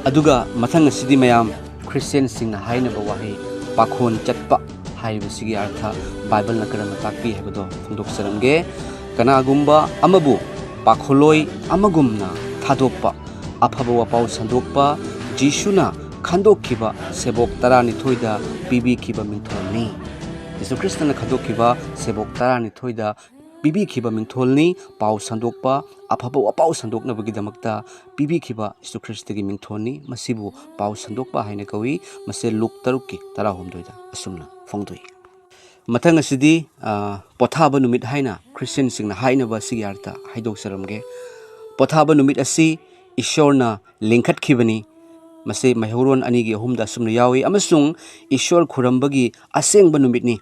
ꯑꯗꯨꯒ ꯃꯊꯪ ꯑꯁꯤꯗꯤ ꯃꯌꯥꯝ, ꯈ꯭ꯔꯤꯁꯇꯤꯌꯥꯟꯁꯤꯡꯅ ꯍꯥꯏꯅꯕ ꯋꯥꯍꯩ ꯄꯥꯈꯣꯟ ꯆꯠꯄ ꯍꯥꯏꯔꯤꯕꯁꯤꯒꯤ ꯑꯥꯔꯊ ꯕꯥꯏꯕꯜꯅ ꯀꯔꯝꯅ ꯇꯥꯛꯄꯤ ꯍꯥꯏꯕꯗꯣ ꯐꯣꯡꯗꯣꯛꯆꯔꯝꯒꯦ꯫ ꯀꯅꯥꯒꯨꯝꯕ ꯑꯃꯕꯨ ꯄꯥꯈꯣꯜꯂꯣꯏ ꯑꯃꯒꯨꯝꯅ ꯊꯥꯗꯣꯛꯄ, ꯑꯐꯕ ꯋꯥꯄꯥꯎ ꯁꯟꯗꯣꯛꯄ, ꯖꯤꯁꯨꯅ ꯈꯟꯗꯣꯛꯈꯤꯕ ꯁꯦꯕꯣꯛ ꯇꯔꯥꯅꯤꯊꯣꯏꯗ ꯄꯤꯕꯤꯈꯤꯕ ꯃꯤꯡꯊꯣꯜꯅꯤ꯫ ꯖꯤꯁꯨ ꯈ꯭ꯔꯤꯁꯇꯅ ꯈꯟꯗꯣꯛꯈꯤꯕ ꯁꯦꯕꯣꯛ ꯇꯔꯥꯅꯤꯊꯣꯏꯗ ꯄꯤꯕꯤꯈꯤꯕ ꯃꯤꯡꯊꯣꯜꯅꯤ꯫ ꯄꯥꯎ ꯁꯟꯗꯣꯛꯄ, ꯑꯐꯕ ꯋꯥꯄꯥꯎ ꯁꯟꯗꯣꯛꯅꯕꯒꯤꯗꯃꯛꯇ ꯄꯤꯕꯤꯈꯤꯕ ꯌꯤꯁꯨ ꯈ꯭ꯔꯤꯁꯇꯒꯤ ꯃꯤꯡꯊꯣꯜꯅꯤ꯫ ꯃꯁꯤꯕꯨ ꯄꯥꯎ ꯁꯟꯗꯣꯛꯄ ꯍꯥꯏꯅ ꯀꯧꯏ꯫ ꯃꯁꯤ ꯂꯨꯛ ꯇꯔꯨꯛꯀꯤ ꯇꯔꯥꯍꯨꯝꯗꯣꯏꯗ ꯑꯁꯨꯝꯅ ꯐꯣꯡꯗꯣꯛꯏ꯫ ꯃꯊꯪ ꯑꯁꯤꯗꯤ, ꯑ, ꯄꯣꯊꯥꯕ ꯅꯨꯃꯤꯠ ꯍꯥꯏꯅ ꯈ꯭ꯔꯤꯁꯇꯤꯌꯥꯟꯁꯤꯡꯅ ꯍꯥꯏꯅꯕ ꯑꯁꯤꯒꯤ ꯑꯔꯊ ꯍꯥꯏꯗꯣꯛꯆꯔꯝꯒꯦ꯫ ꯄꯣꯊꯥꯕ ꯅꯨꯃꯤꯠ ꯑꯁꯤ ꯏꯁꯣꯔꯅ ꯂꯤꯡꯈꯠꯈꯤꯕꯅꯤ꯫ ꯃꯁꯤ ꯃꯩꯍꯧꯔꯣꯟ ꯑꯅꯤꯒꯤ ꯑꯍꯨꯝꯗ ꯑꯁꯨꯝꯅ ꯌꯥꯎꯏ, ꯑꯃꯁꯨꯡ ꯏꯁꯣꯔ ꯈꯨꯔꯝꯕꯒꯤ ꯑꯁꯦꯡꯕ ꯅꯨꯃꯤꯠꯅꯤ꯫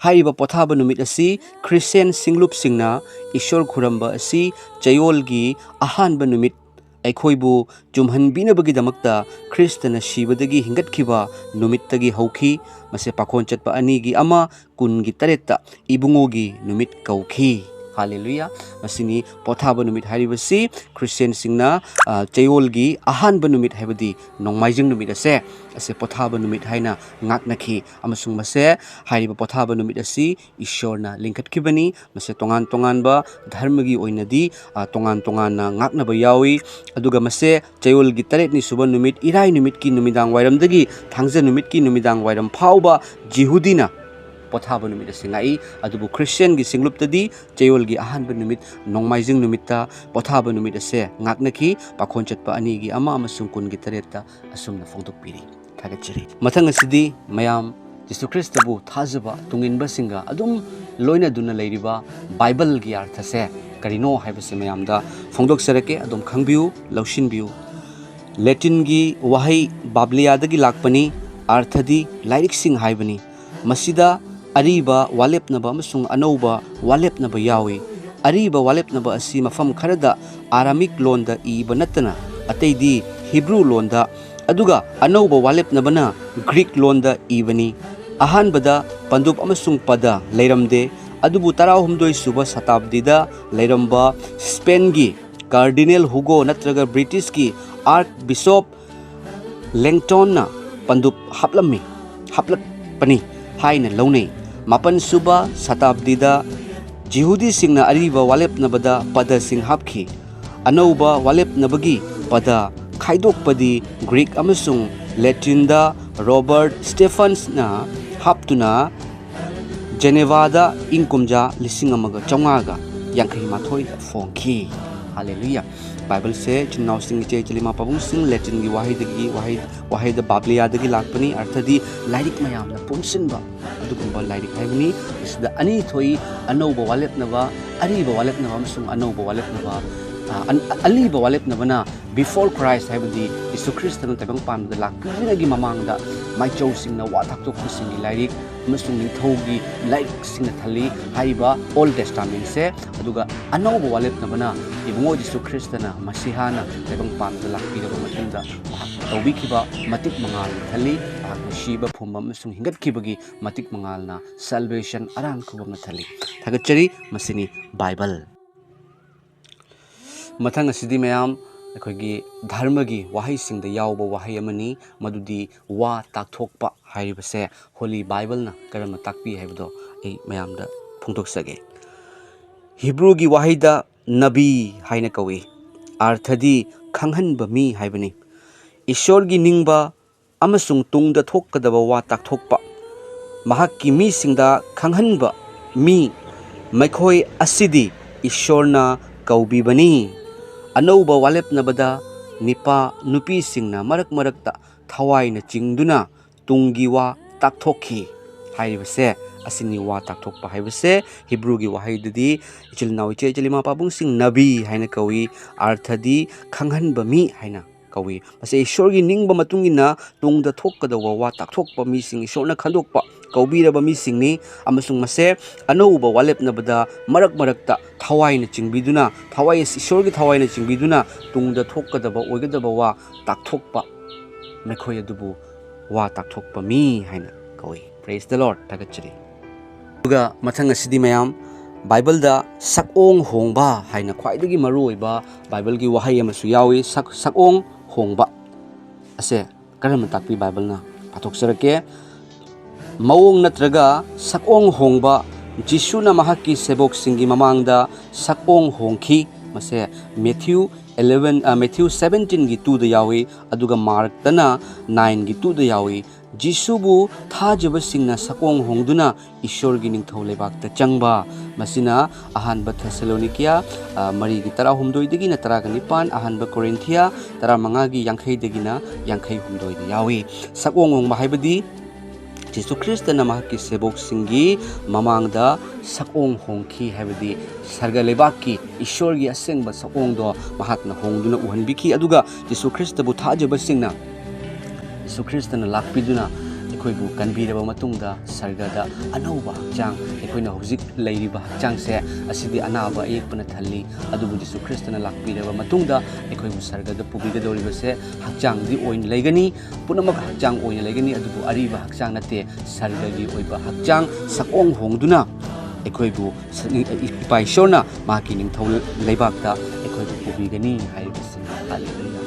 ꯍꯥꯏꯔꯤꯕ ꯄꯣꯊꯥꯕ ꯅꯨꯃꯤꯠ ꯑꯁꯤ ꯈ꯭ꯔꯤꯁꯇꯤꯌꯥꯟ ꯁꯤꯡꯂꯨꯞꯁꯤꯡꯅ ꯏꯁꯣꯔ ꯈꯨꯔꯝꯕ ꯑꯁꯤ ꯆꯌꯣꯜꯒꯤ ꯑꯍꯥꯟꯕ ꯅꯨꯃꯤꯠ, ꯑꯩꯈꯣꯏꯕꯨ ꯆꯨꯝꯍꯟꯕꯤꯅꯕꯒꯤꯗꯃꯛꯇ ꯈ꯭ꯔꯤꯁꯇꯅ ꯁꯤꯕꯗꯒꯤ ꯍꯤꯡꯒꯠꯈꯤꯕ ꯅꯨꯃꯤꯠꯇꯒꯤ ꯍꯧꯈꯤ꯫ ꯃꯁꯤ ꯄꯥꯈꯣꯟ ꯆꯠꯄ ꯑꯅꯤꯒꯤ ꯑꯃ, ꯀꯨꯟꯒꯤ ꯇꯔꯦꯠꯇ ꯏꯕꯨꯡꯉꯣꯒꯤ ꯅꯨꯃꯤꯠ ꯀꯧꯈꯤ꯫ ꯍꯥꯂꯦꯂꯨꯌꯥ! ꯃꯁꯤꯅꯤ ꯄꯣꯊꯥꯕ ꯅꯨꯃꯤꯠ ꯍꯥꯏꯔꯤꯕꯁꯤ꯫ ꯈ꯭ꯔꯤꯁꯇꯤꯌꯥꯟꯁꯤꯡꯅ, ꯑ, ꯆꯌꯣꯜꯒꯤ ꯑꯍꯥꯟꯕ ꯅꯨꯃꯤꯠ, ꯍꯥꯏꯕꯗꯤ ꯅꯣꯡꯃꯥꯏꯖꯤꯡ ꯅꯨꯃꯤꯠ ꯑꯁꯦ, ꯑꯁꯦ ꯄꯣꯊꯥꯕ ꯅꯨꯃꯤꯠ ꯍꯥꯏꯅ ꯉꯥꯛꯅꯈꯤ, ꯑꯃꯁꯨꯡ ꯃꯁꯦ, ꯍꯥꯏꯔꯤꯕ ꯄꯣꯊꯥꯕ ꯅꯨꯃꯤꯠ ꯑꯁꯤ ꯏꯁꯣꯔꯅ ꯂꯤꯡꯈꯠꯈꯤꯕꯅꯤ꯫ ꯃꯁꯦ ꯇꯣꯉꯥꯟ ꯇꯣꯉꯥꯟꯕ ꯙꯔꯃꯒꯤ ꯑꯣꯏꯅꯗꯤ, ꯑ, ꯇꯣꯉꯥꯟ ꯇꯣꯉꯥꯟꯅ ꯉꯥꯛꯅꯕ ꯌꯥꯎꯏ꯫ ꯑꯗꯨꯒ ꯃꯁꯦ ꯆꯌꯣꯜꯒꯤ ꯇꯔꯦꯠꯅꯤ ꯁꯨꯕ ꯅꯨꯃꯤꯠ, ꯏꯔꯥꯏ ꯅꯨꯃꯤꯠꯀꯤ ꯅꯨꯃꯤꯗꯥꯡ ꯋꯥꯏꯔꯝꯗꯒꯤ ꯊꯥꯡꯖ ꯅꯨꯃꯤꯠꯀꯤ ꯅꯨꯃꯤꯗꯥꯡ ꯋꯥꯏꯔꯝ ꯐꯥꯎꯕ ꯖꯤꯍꯨꯗꯤꯅ ꯄꯣꯊꯥꯕ ꯅꯨꯃꯤꯠ ꯑꯁꯤ ꯉꯥꯛꯏ꯫ ꯑꯗꯨꯕꯨ ꯈ꯭ꯔꯤꯁꯇꯤꯌꯥꯟꯒꯤ ꯁꯤꯡꯂꯨꯞꯇꯗꯤ ꯆꯌꯣꯜꯒꯤ ꯑꯍꯥꯟꯕ ꯅꯨꯃꯤꯠ, ꯅꯣꯡꯃꯥꯏꯖꯤꯡ ꯅꯨꯃꯤꯠꯇ ꯄꯣꯊꯥꯕ ꯅꯨꯃꯤꯠ ꯑꯁꯦ ꯉꯥꯛꯅꯈꯤ꯫ ꯄꯥꯈꯣꯟ ꯆꯠꯄ ꯑꯅꯤꯒꯤ ꯑꯃ ꯑꯃꯁꯨꯡ ꯀꯨꯟꯒꯤ ꯇꯔꯦꯠꯇ ꯑꯁꯨꯝꯅ ꯐꯣꯡꯗꯣꯛꯄꯤꯔꯤ꯫ ꯊꯥꯒꯠꯆꯔꯤ꯫ ꯃꯊꯪ ꯑꯁꯤꯗꯤ ꯃꯌꯥꯝ ꯖꯤꯁꯨ ꯈ꯭ꯔꯤꯁꯇꯕꯨ ꯊꯥꯖꯕ ꯇꯨꯡꯏꯟꯕꯁꯤꯡꯒ ꯑꯗꯨꯝ ꯂꯣꯏꯅꯗꯨꯅ ꯂꯩꯔꯤꯕ ꯕꯥꯏꯕꯜꯒꯤ ꯑꯔꯊꯁꯦ ꯀꯔꯤꯅꯣ ꯍꯥꯏꯕꯁꯦ ꯃꯌꯥꯝꯗ ꯐꯣꯡꯗꯣꯛꯆꯔꯛꯀꯦ꯫ ꯑꯗꯨꯝ ꯈꯪꯕꯤꯌꯨ, ꯂꯧꯁꯤꯟꯕꯤꯌꯨ꯫ ꯂꯦꯇꯤꯟꯒꯤ ꯋꯥꯍꯩ ꯕꯥꯕ꯭ꯂꯤꯌꯥꯗꯒꯤ ꯂꯥꯛꯄꯅꯤ, ꯑꯔꯊꯗꯤ ꯂꯥꯏꯔꯤꯛꯁꯤꯡ ꯍꯥꯏꯕꯅꯤ꯫ ꯃꯁꯤꯗ ꯑꯔꯤꯕ ꯋꯥꯂꯦꯞꯅꯕ ꯑꯃꯁꯨꯡ ꯑꯅꯧꯕ ꯋꯥꯂꯦꯞꯅꯕ ꯌꯥꯎꯏ꯫ ꯑꯔꯤꯕ ꯋꯥꯂꯦꯞꯅꯕ ꯑꯁꯤ ꯃꯐꯝ ꯈꯔꯗ ꯑꯥꯔꯥꯃꯤꯛ ꯂꯣꯟꯗ ꯏꯕ ꯅꯠꯇꯅ ꯑꯇꯩꯗꯤ ꯍꯤꯕ꯭ꯔꯨ ꯂꯣꯟꯗ, ꯑꯗꯨꯒ ꯑꯅꯧꯕ ꯋꯥꯂꯦꯞꯅꯕꯅ ꯒ꯭ꯔꯤꯛ ꯂꯣꯟꯗ ꯏꯕꯅꯤ꯫ ꯑꯍꯥꯟꯕꯗ ꯄꯟꯗꯨꯞ ꯑꯃꯁꯨꯡ ꯄꯗ ꯂꯩꯔꯝꯗꯦ, ꯑꯗꯨꯕꯨ ꯇꯔꯥꯍꯨꯝꯗꯣꯏ ꯁꯨꯕ ꯁꯇꯥꯕꯗꯤꯗ ꯂꯩꯔꯝꯕ ꯁ꯭ꯄꯦꯟꯒꯤ ꯀꯥꯔꯗꯤꯅꯦꯜ ꯍꯨꯒꯣ ꯅꯠꯇ꯭ꯔꯒ ꯕ꯭ꯔꯤꯇꯤꯁꯀꯤ ꯑꯥꯔꯛ ꯕꯤꯁꯣꯞ ꯂꯦꯡꯇꯣꯟꯅ ꯄꯟꯗꯨꯞ ꯍꯥꯞꯂꯝꯃꯤ, ꯍꯥꯞꯂꯛꯄꯅꯤ ꯍꯥꯏꯅ ꯂꯧꯅꯩ꯫ ꯃꯥꯄꯟ ꯁꯨꯕ ꯁꯇꯥꯕꯗꯤꯗ ꯖꯤꯍꯨꯗꯤꯁꯤꯡꯅ ꯑꯔꯤꯕ ꯋꯥꯂꯦꯞꯅꯕꯗ ꯄꯗꯁꯤꯡ ꯍꯥꯞꯈꯤ꯫ ꯑꯅꯧꯕ ꯋꯥꯂꯦꯞꯅꯕꯒꯤ ꯄꯗ ꯈꯥꯏꯗꯣꯛꯄꯗꯤ ꯒ꯭ꯔꯤꯛ ꯑꯃꯁꯨꯡ ꯂꯦꯇꯤꯟꯗ ꯔꯣꯕꯥꯔꯠ ꯁ꯭ꯇꯦꯐꯟꯁꯅ ꯍꯥꯞꯇꯨꯅ ꯖꯦꯅꯦꯚꯥꯗ ꯏꯪ ꯀꯨꯝꯖꯥ ꯂꯤꯁꯤꯡ ꯑꯃꯒ ꯆꯥꯝꯃꯉꯥꯒ ꯌꯥꯡꯈꯩ ꯃꯥꯊꯣꯏꯗ ꯐꯣꯡꯈꯤ꯫ ꯍꯥꯂꯦꯂꯨꯌꯥ꯫ ꯕꯥꯏꯕꯜꯁꯦ ꯏꯆꯤꯟ ꯏꯅꯥꯎꯁꯤꯡ, ꯏꯆꯦ ꯏꯆꯤꯜ ꯏꯃꯥ ꯄꯥꯕꯨꯡꯁꯤꯡ, ꯂꯦꯇꯤꯟꯒꯤ ꯋꯥꯍꯩꯗꯒꯤ, ꯋꯥꯍꯩ, ꯋꯥꯍꯩꯗ ꯕꯥꯕ꯭ꯂꯤꯌꯥꯗꯒꯤ ꯂꯥꯛꯄꯅꯤ꯫ ꯑꯔꯊꯗꯤ ꯂꯥꯏꯔꯤꯛ ꯃꯌꯥꯝꯅ ꯄꯨꯟꯁꯤꯟꯕ ꯑꯗꯨꯒꯨꯝꯕ ꯂꯥꯏꯔꯤꯛ ꯍꯥꯏꯕꯅꯤ꯫ ꯃꯁꯤꯗ ꯑꯅꯤ ꯊꯣꯛꯏ: ꯑꯅꯧꯕ ꯋꯥꯂꯦꯞꯅꯕ, ꯑꯔꯤꯕ ꯋꯥꯂꯦꯞꯅꯕ ꯑꯃꯁꯨꯡ ꯑꯅꯧꯕ ꯋꯥꯂꯦꯞꯅꯕ, ꯑ, ꯑꯟ-, ꯑꯂꯤꯕ ꯋꯥꯂꯦꯞꯅꯕꯅ before Christ, ꯍꯥꯏꯕꯗꯤ ꯌꯤꯁꯨ ꯈ꯭ꯔꯤꯁꯇꯅ ꯇꯥꯏꯕꯪ ꯄꯥꯟꯕꯗ ꯂꯥꯛꯇ꯭ꯔꯤꯉꯩꯒꯤ ꯃꯃꯥꯡꯗ ꯃꯥꯏꯆꯧꯁꯤꯡꯅ ꯋꯥ ꯇꯥꯛꯊꯣꯛꯄꯁꯤꯡꯒꯤ ꯂꯥꯏꯔꯤꯛ ꯑꯃꯁꯨꯡ ꯅꯤꯡꯊꯧꯒꯤ ꯂꯥꯏꯔꯤꯛꯁꯤꯡꯅ ꯊꯜꯂꯤ ꯍꯥꯏꯔꯤꯕ Old Testament ꯁꯦ꯫ ꯑꯗꯨꯒ ꯑꯅꯧꯕ ꯋꯥꯂꯦꯞꯅꯕꯅ ꯏꯕꯨꯡꯉꯣ ꯖꯤꯁꯨ ꯈ꯭ꯔꯤꯁꯇꯅ ꯃꯁꯤꯍꯥꯅ ꯇꯥꯏꯕꯪ ꯄꯥꯟꯕꯗ ꯂꯥꯛꯄꯤꯔꯕ ꯃꯇꯨꯡꯗ ꯃꯍꯥꯛꯅ ꯇꯧꯕꯤꯈꯤꯕ ꯃꯇꯤꯛ ꯃꯉꯥꯜꯅ ꯊꯜꯂꯤ꯫ ꯃꯍꯥꯛꯅ ꯁꯤꯕ, ꯐꯨꯝꯕ ꯑꯃꯁꯨꯡ ꯍꯤꯡꯒꯠꯈꯤꯕꯒꯤ ꯃꯇꯤꯛ ꯃꯉꯥꯜꯅ salvation, ꯑꯔꯥꯟ ꯈꯨꯕꯝꯅ ꯊꯜꯂꯤ꯫ ꯊꯥꯒꯠꯆꯔꯤ꯫ ꯃꯁꯤꯅꯤ ꯕꯥꯏꯕꯜ꯫ ꯃꯊꯪ ꯑꯁꯤꯗꯤ ꯃꯌꯥꯝ ꯑꯩꯈꯣꯏꯒꯤ ꯙꯔꯃꯒꯤ ꯋꯥꯍꯩꯁꯤꯡꯗ ꯌꯥꯎꯕ ꯋꯥꯍꯩ ꯑꯃꯅꯤ, ꯃꯗꯨꯗꯤ ꯋꯥ ꯇꯥꯛꯊꯣꯛꯄ ꯍꯥꯏꯔꯤꯕꯁꯦ ꯍꯣꯂꯤ ꯕꯥꯏꯕꯜꯅ ꯀꯔꯝꯅ ꯇꯥꯛꯄꯤ ꯍꯥꯏꯕꯗꯣ ꯑꯩ ꯃꯌꯥꯝꯗ ꯐꯣꯡꯗꯣꯛꯆꯒꯦ꯫ ꯍꯤꯕ꯭ꯔꯨꯒꯤ ꯋꯥꯍꯩꯗ ꯅꯕꯤ ꯍꯥꯏꯅ ꯀꯧꯏ꯫ ꯑꯥꯔꯊꯗꯤ ꯈꯪꯍꯟꯕ ꯃꯤ ꯍꯥꯏꯕꯅꯤ꯫ ꯏꯁꯣꯔꯒꯤ ꯅꯤꯡꯕ ꯑꯃꯁꯨꯡ ꯇꯨꯡꯗ ꯊꯣꯛꯀꯗꯕ ꯋꯥ ꯇꯥꯛꯊꯣꯛꯄ, ꯃꯍꯥꯛꯀꯤ ꯃꯤꯁꯤꯡꯗ ꯈꯪꯍꯟꯕ ꯃꯤ, ꯃꯈꯣꯏ ꯑꯁꯤꯗꯤ ꯏꯁꯣꯔꯅ ꯀꯧꯕꯤꯕꯅꯤ꯫ ꯑꯅꯧꯕ ꯋꯥꯂꯦꯞꯅꯕꯗ ꯅꯤꯄꯥ ꯅꯨꯄꯤꯁꯤꯡꯅ ꯃꯔꯛ ꯃꯔꯛꯇ ꯊꯋꯥꯏꯅ ꯆꯤꯡꯗꯨꯅ ꯇꯨꯡꯒꯤ ꯋꯥ ꯇꯥꯛꯊꯣꯛꯈꯤ ꯍꯥꯏꯔꯤꯕꯁꯦ ꯑꯁꯤꯅꯤ꯫ ꯋꯥ ꯇꯥꯛꯊꯣꯛꯄ ꯍꯥꯏꯕꯁꯦ ꯍꯤꯕ꯭ꯔꯨꯒꯤ ꯋꯥꯍꯩꯗꯗꯤ ꯏꯆꯤꯜ ꯏꯅꯥꯎ, ꯏꯆꯦ ꯏꯆꯤꯜ ꯏꯃꯥ ꯄꯥꯕꯨꯡꯁꯤꯡ, ꯅꯕꯤ ꯍꯥꯏꯅ ꯀꯧꯏ, ꯑꯥꯔꯊꯗꯤ ꯈꯪꯍꯟꯕ ꯃꯤ ꯍꯥꯏꯅ ꯀꯧꯏ꯫ ꯃꯁꯤ ꯏꯁꯣꯔꯒꯤ ꯅꯤꯡꯕ ꯃꯇꯨꯡ ꯏꯟꯅ ꯇꯨꯡꯗ ꯊꯣꯛꯀꯗꯧꯕ ꯋꯥ ꯇꯥꯛꯊꯣꯛꯄ ꯃꯤꯁꯤꯡ, ꯏꯁꯣꯔꯅ ꯈꯟꯗꯣꯛꯄ, ꯀꯧꯕꯤꯔꯕ ꯃꯤꯁꯤꯡꯅꯤ꯫ ꯑꯃꯁꯨꯡ ꯃꯁꯦ ꯑꯅꯧꯕ ꯋꯥꯂꯦꯞꯅꯕꯗ ꯃꯔꯛ ꯃꯔꯛꯇ ꯊꯋꯥꯏꯅ ꯆꯤꯡꯕꯤꯗꯨꯅ, ꯊꯋꯥꯏ, ꯏꯁꯣꯔꯒꯤ ꯊꯋꯥꯏꯅ ꯆꯤꯡꯕꯤꯗꯨꯅ ꯇꯨꯡꯗ ꯊꯣꯛꯀꯗꯕ, ꯑꯣꯏꯒꯗꯕ ꯋꯥ ꯇꯥꯛꯊꯣꯛꯄ, ꯃꯈꯣꯏ ꯑꯗꯨꯕꯨ ꯋꯥ ꯇꯥꯛꯊꯣꯛꯄ ꯃꯤ ꯍꯥꯏꯅ ꯀꯧꯏ꯫ Praise the Lord꯫ ꯊꯥꯒꯠꯆꯔꯤ꯫ ꯑꯗꯨꯒ ꯃꯊꯪ ꯑꯁꯤꯗꯤ ꯃꯌꯥꯝ, ꯕꯥꯏꯕꯜꯗ ꯁꯛꯑꯣꯡ ꯍꯣꯡꯕ ꯍꯥꯏꯅ ꯈ꯭ꯋꯥꯏꯗꯒꯤ ꯃꯔꯨꯑꯣꯏꯕ ꯕꯥꯏꯕꯜꯒꯤ ꯋꯥꯍꯩ ꯑꯃꯁꯨ ꯌꯥꯎꯏ꯫ ꯁꯛ-, ꯁꯛꯑꯣꯡ ꯍꯣꯡꯕ ꯑꯁꯦ ꯀꯔꯝꯅ ꯇꯥꯛꯄꯤ ꯕꯥꯏꯕꯜꯅ? ꯄꯥꯊꯣꯛꯆꯔꯛꯀꯦ꯫ ꯃꯑꯣꯡ ꯅꯠꯇ꯭ꯔꯒ ꯁꯛꯑꯣꯡ ꯍꯣꯡꯕ꯫ ꯖꯤꯁꯨꯅ ꯃꯍꯥꯛꯀꯤ ꯁꯦꯕꯣꯛꯁꯤꯡꯒꯤ ꯃꯃꯥꯡꯗ ꯁꯛꯑꯣꯡ ꯍꯣꯡꯈꯤ꯫ ꯃꯁꯦ ꯃꯦꯊ꯭ꯌꯨ eleven, ꯑ, ꯃꯦꯊ꯭ꯌꯨ seventeen ꯒꯤ two ꯗ ꯌꯥꯎꯏ, ꯑꯗꯨꯒ ꯃꯥꯔꯛꯇꯅ nine ꯒꯤ two ꯗ ꯌꯥꯎꯏ꯫ ꯖꯤꯁꯨꯕꯨ ꯊꯥꯖꯕꯁꯤꯡꯅ ꯁꯛꯑꯣꯡ ꯍꯣꯡꯗꯨꯅ ꯏꯁꯣꯔꯒꯤ ꯅꯤꯡꯊꯧ ꯂꯩꯕꯥꯛꯇ ꯆꯪꯕ꯫ ꯃꯁꯤꯅ ꯑꯍꯥꯟꯕ ꯊꯦꯁꯥꯂꯣꯅꯤꯀꯤꯌꯥ, ꯑ, ꯃꯔꯤꯒꯤ ꯇꯔꯥꯍꯨꯝꯗꯣꯏꯗꯒꯤꯅ ꯇꯔꯥꯒ ꯅꯤꯄꯥꯟ, ꯑꯍꯥꯟꯕ ꯀꯣꯔꯤꯟꯊꯤꯌꯥ ꯇꯔꯥꯃꯉꯥꯒꯤ ꯌꯥꯡꯈꯩꯗꯒꯤꯅ ꯌꯥꯡꯈꯩ ꯍꯨꯝꯗꯣꯏꯗ ꯌꯥꯎꯏ꯫ ꯁꯛꯑꯣꯡ ꯍꯣꯡꯕ ꯍꯥꯏꯕꯗꯤ ꯖꯤꯁꯨ ꯈ꯭ꯔꯤꯁꯇꯅ ꯃꯍꯥꯛꯀꯤ ꯁꯦꯕꯣꯛꯁꯤꯡꯒꯤ ꯃꯃꯥꯡꯗ ꯁꯛꯑꯣꯡ ꯍꯣꯡꯈꯤ, ꯍꯥꯏꯕꯗꯤ ꯁꯔꯒ ꯂꯩꯕꯥꯛꯀꯤ ꯏꯁꯣꯔꯒꯤ ꯑꯁꯦꯡꯕ ꯁꯛꯑꯣꯡꯗꯣ ꯃꯍꯥꯛꯅ ꯍꯣꯡꯗꯨꯅ ꯎꯍꯟꯕꯤꯈꯤ꯫ ꯑꯗꯨꯒ ꯖꯤꯁꯨ ꯈ꯭ꯔꯤꯁꯇꯕꯨ ꯊꯥꯖꯕꯁꯤꯡꯅ ꯖꯤꯁꯨ ꯈ꯭ꯔꯤꯁꯇꯅ ꯂꯥꯛꯄꯤꯗꯨꯅ ꯑꯩꯈꯣꯏꯕꯨ ꯀꯟꯕꯤꯔꯕ ꯃꯇꯨꯡꯗ ꯁꯔꯒꯗ ꯑꯅꯧꯕ ꯍꯛꯆꯥꯡ, ꯑꯩꯈꯣꯏꯅ ꯍꯧꯖꯤꯛ ꯂꯩꯔꯤꯕ ꯍꯛꯆꯥꯡꯁꯦ, ꯑꯁꯤꯗꯤ ꯑꯅꯥꯕ ꯑꯌꯦꯛꯄꯅ ꯊꯜꯂꯤ, ꯑꯗꯨꯕꯨ ꯖꯤꯁꯨ ꯈ꯭ꯔꯤꯁꯇꯅ ꯂꯥꯛꯄꯤꯔꯕ ꯃꯇꯨꯡꯗ ꯑꯩꯈꯣꯏꯕꯨ ꯁꯔꯒꯗ ꯄꯨꯕꯤꯒꯗꯧꯔꯤꯕꯁꯦ ꯍꯛꯆꯥꯡꯗꯤ ꯑꯣꯏꯅ ꯂꯩꯒꯅꯤ, ꯄꯨꯝꯅꯃꯛ ꯍꯛꯆꯥꯡ ꯑꯣꯏꯅ ꯂꯩꯒꯅꯤ, ꯑꯗꯨꯕꯨ ꯑꯔꯤꯕ ꯍꯛꯆꯥꯡ ꯅꯠꯇꯦ, ꯁꯔꯒꯒꯤ ꯑꯣꯏꯕ ꯍꯛꯆꯥꯡ ꯁꯛꯑꯣꯡ ꯍꯣꯡꯗꯨꯅ ꯑꯩꯈꯣꯏꯕꯨ ꯁ-, ꯏꯄꯥ ꯏꯁꯣꯔꯅ ꯃꯍꯥꯛꯀꯤ ꯅꯤꯡꯊꯧ ꯂꯩꯕꯥꯛꯇ ꯑꯩꯈꯣꯏꯕꯨ ꯄꯨꯕꯤꯒꯅꯤ ꯍꯥꯏꯔꯤꯕꯁꯤꯅꯤ꯫ ꯍꯥꯂꯦꯂꯨꯌꯥ꯫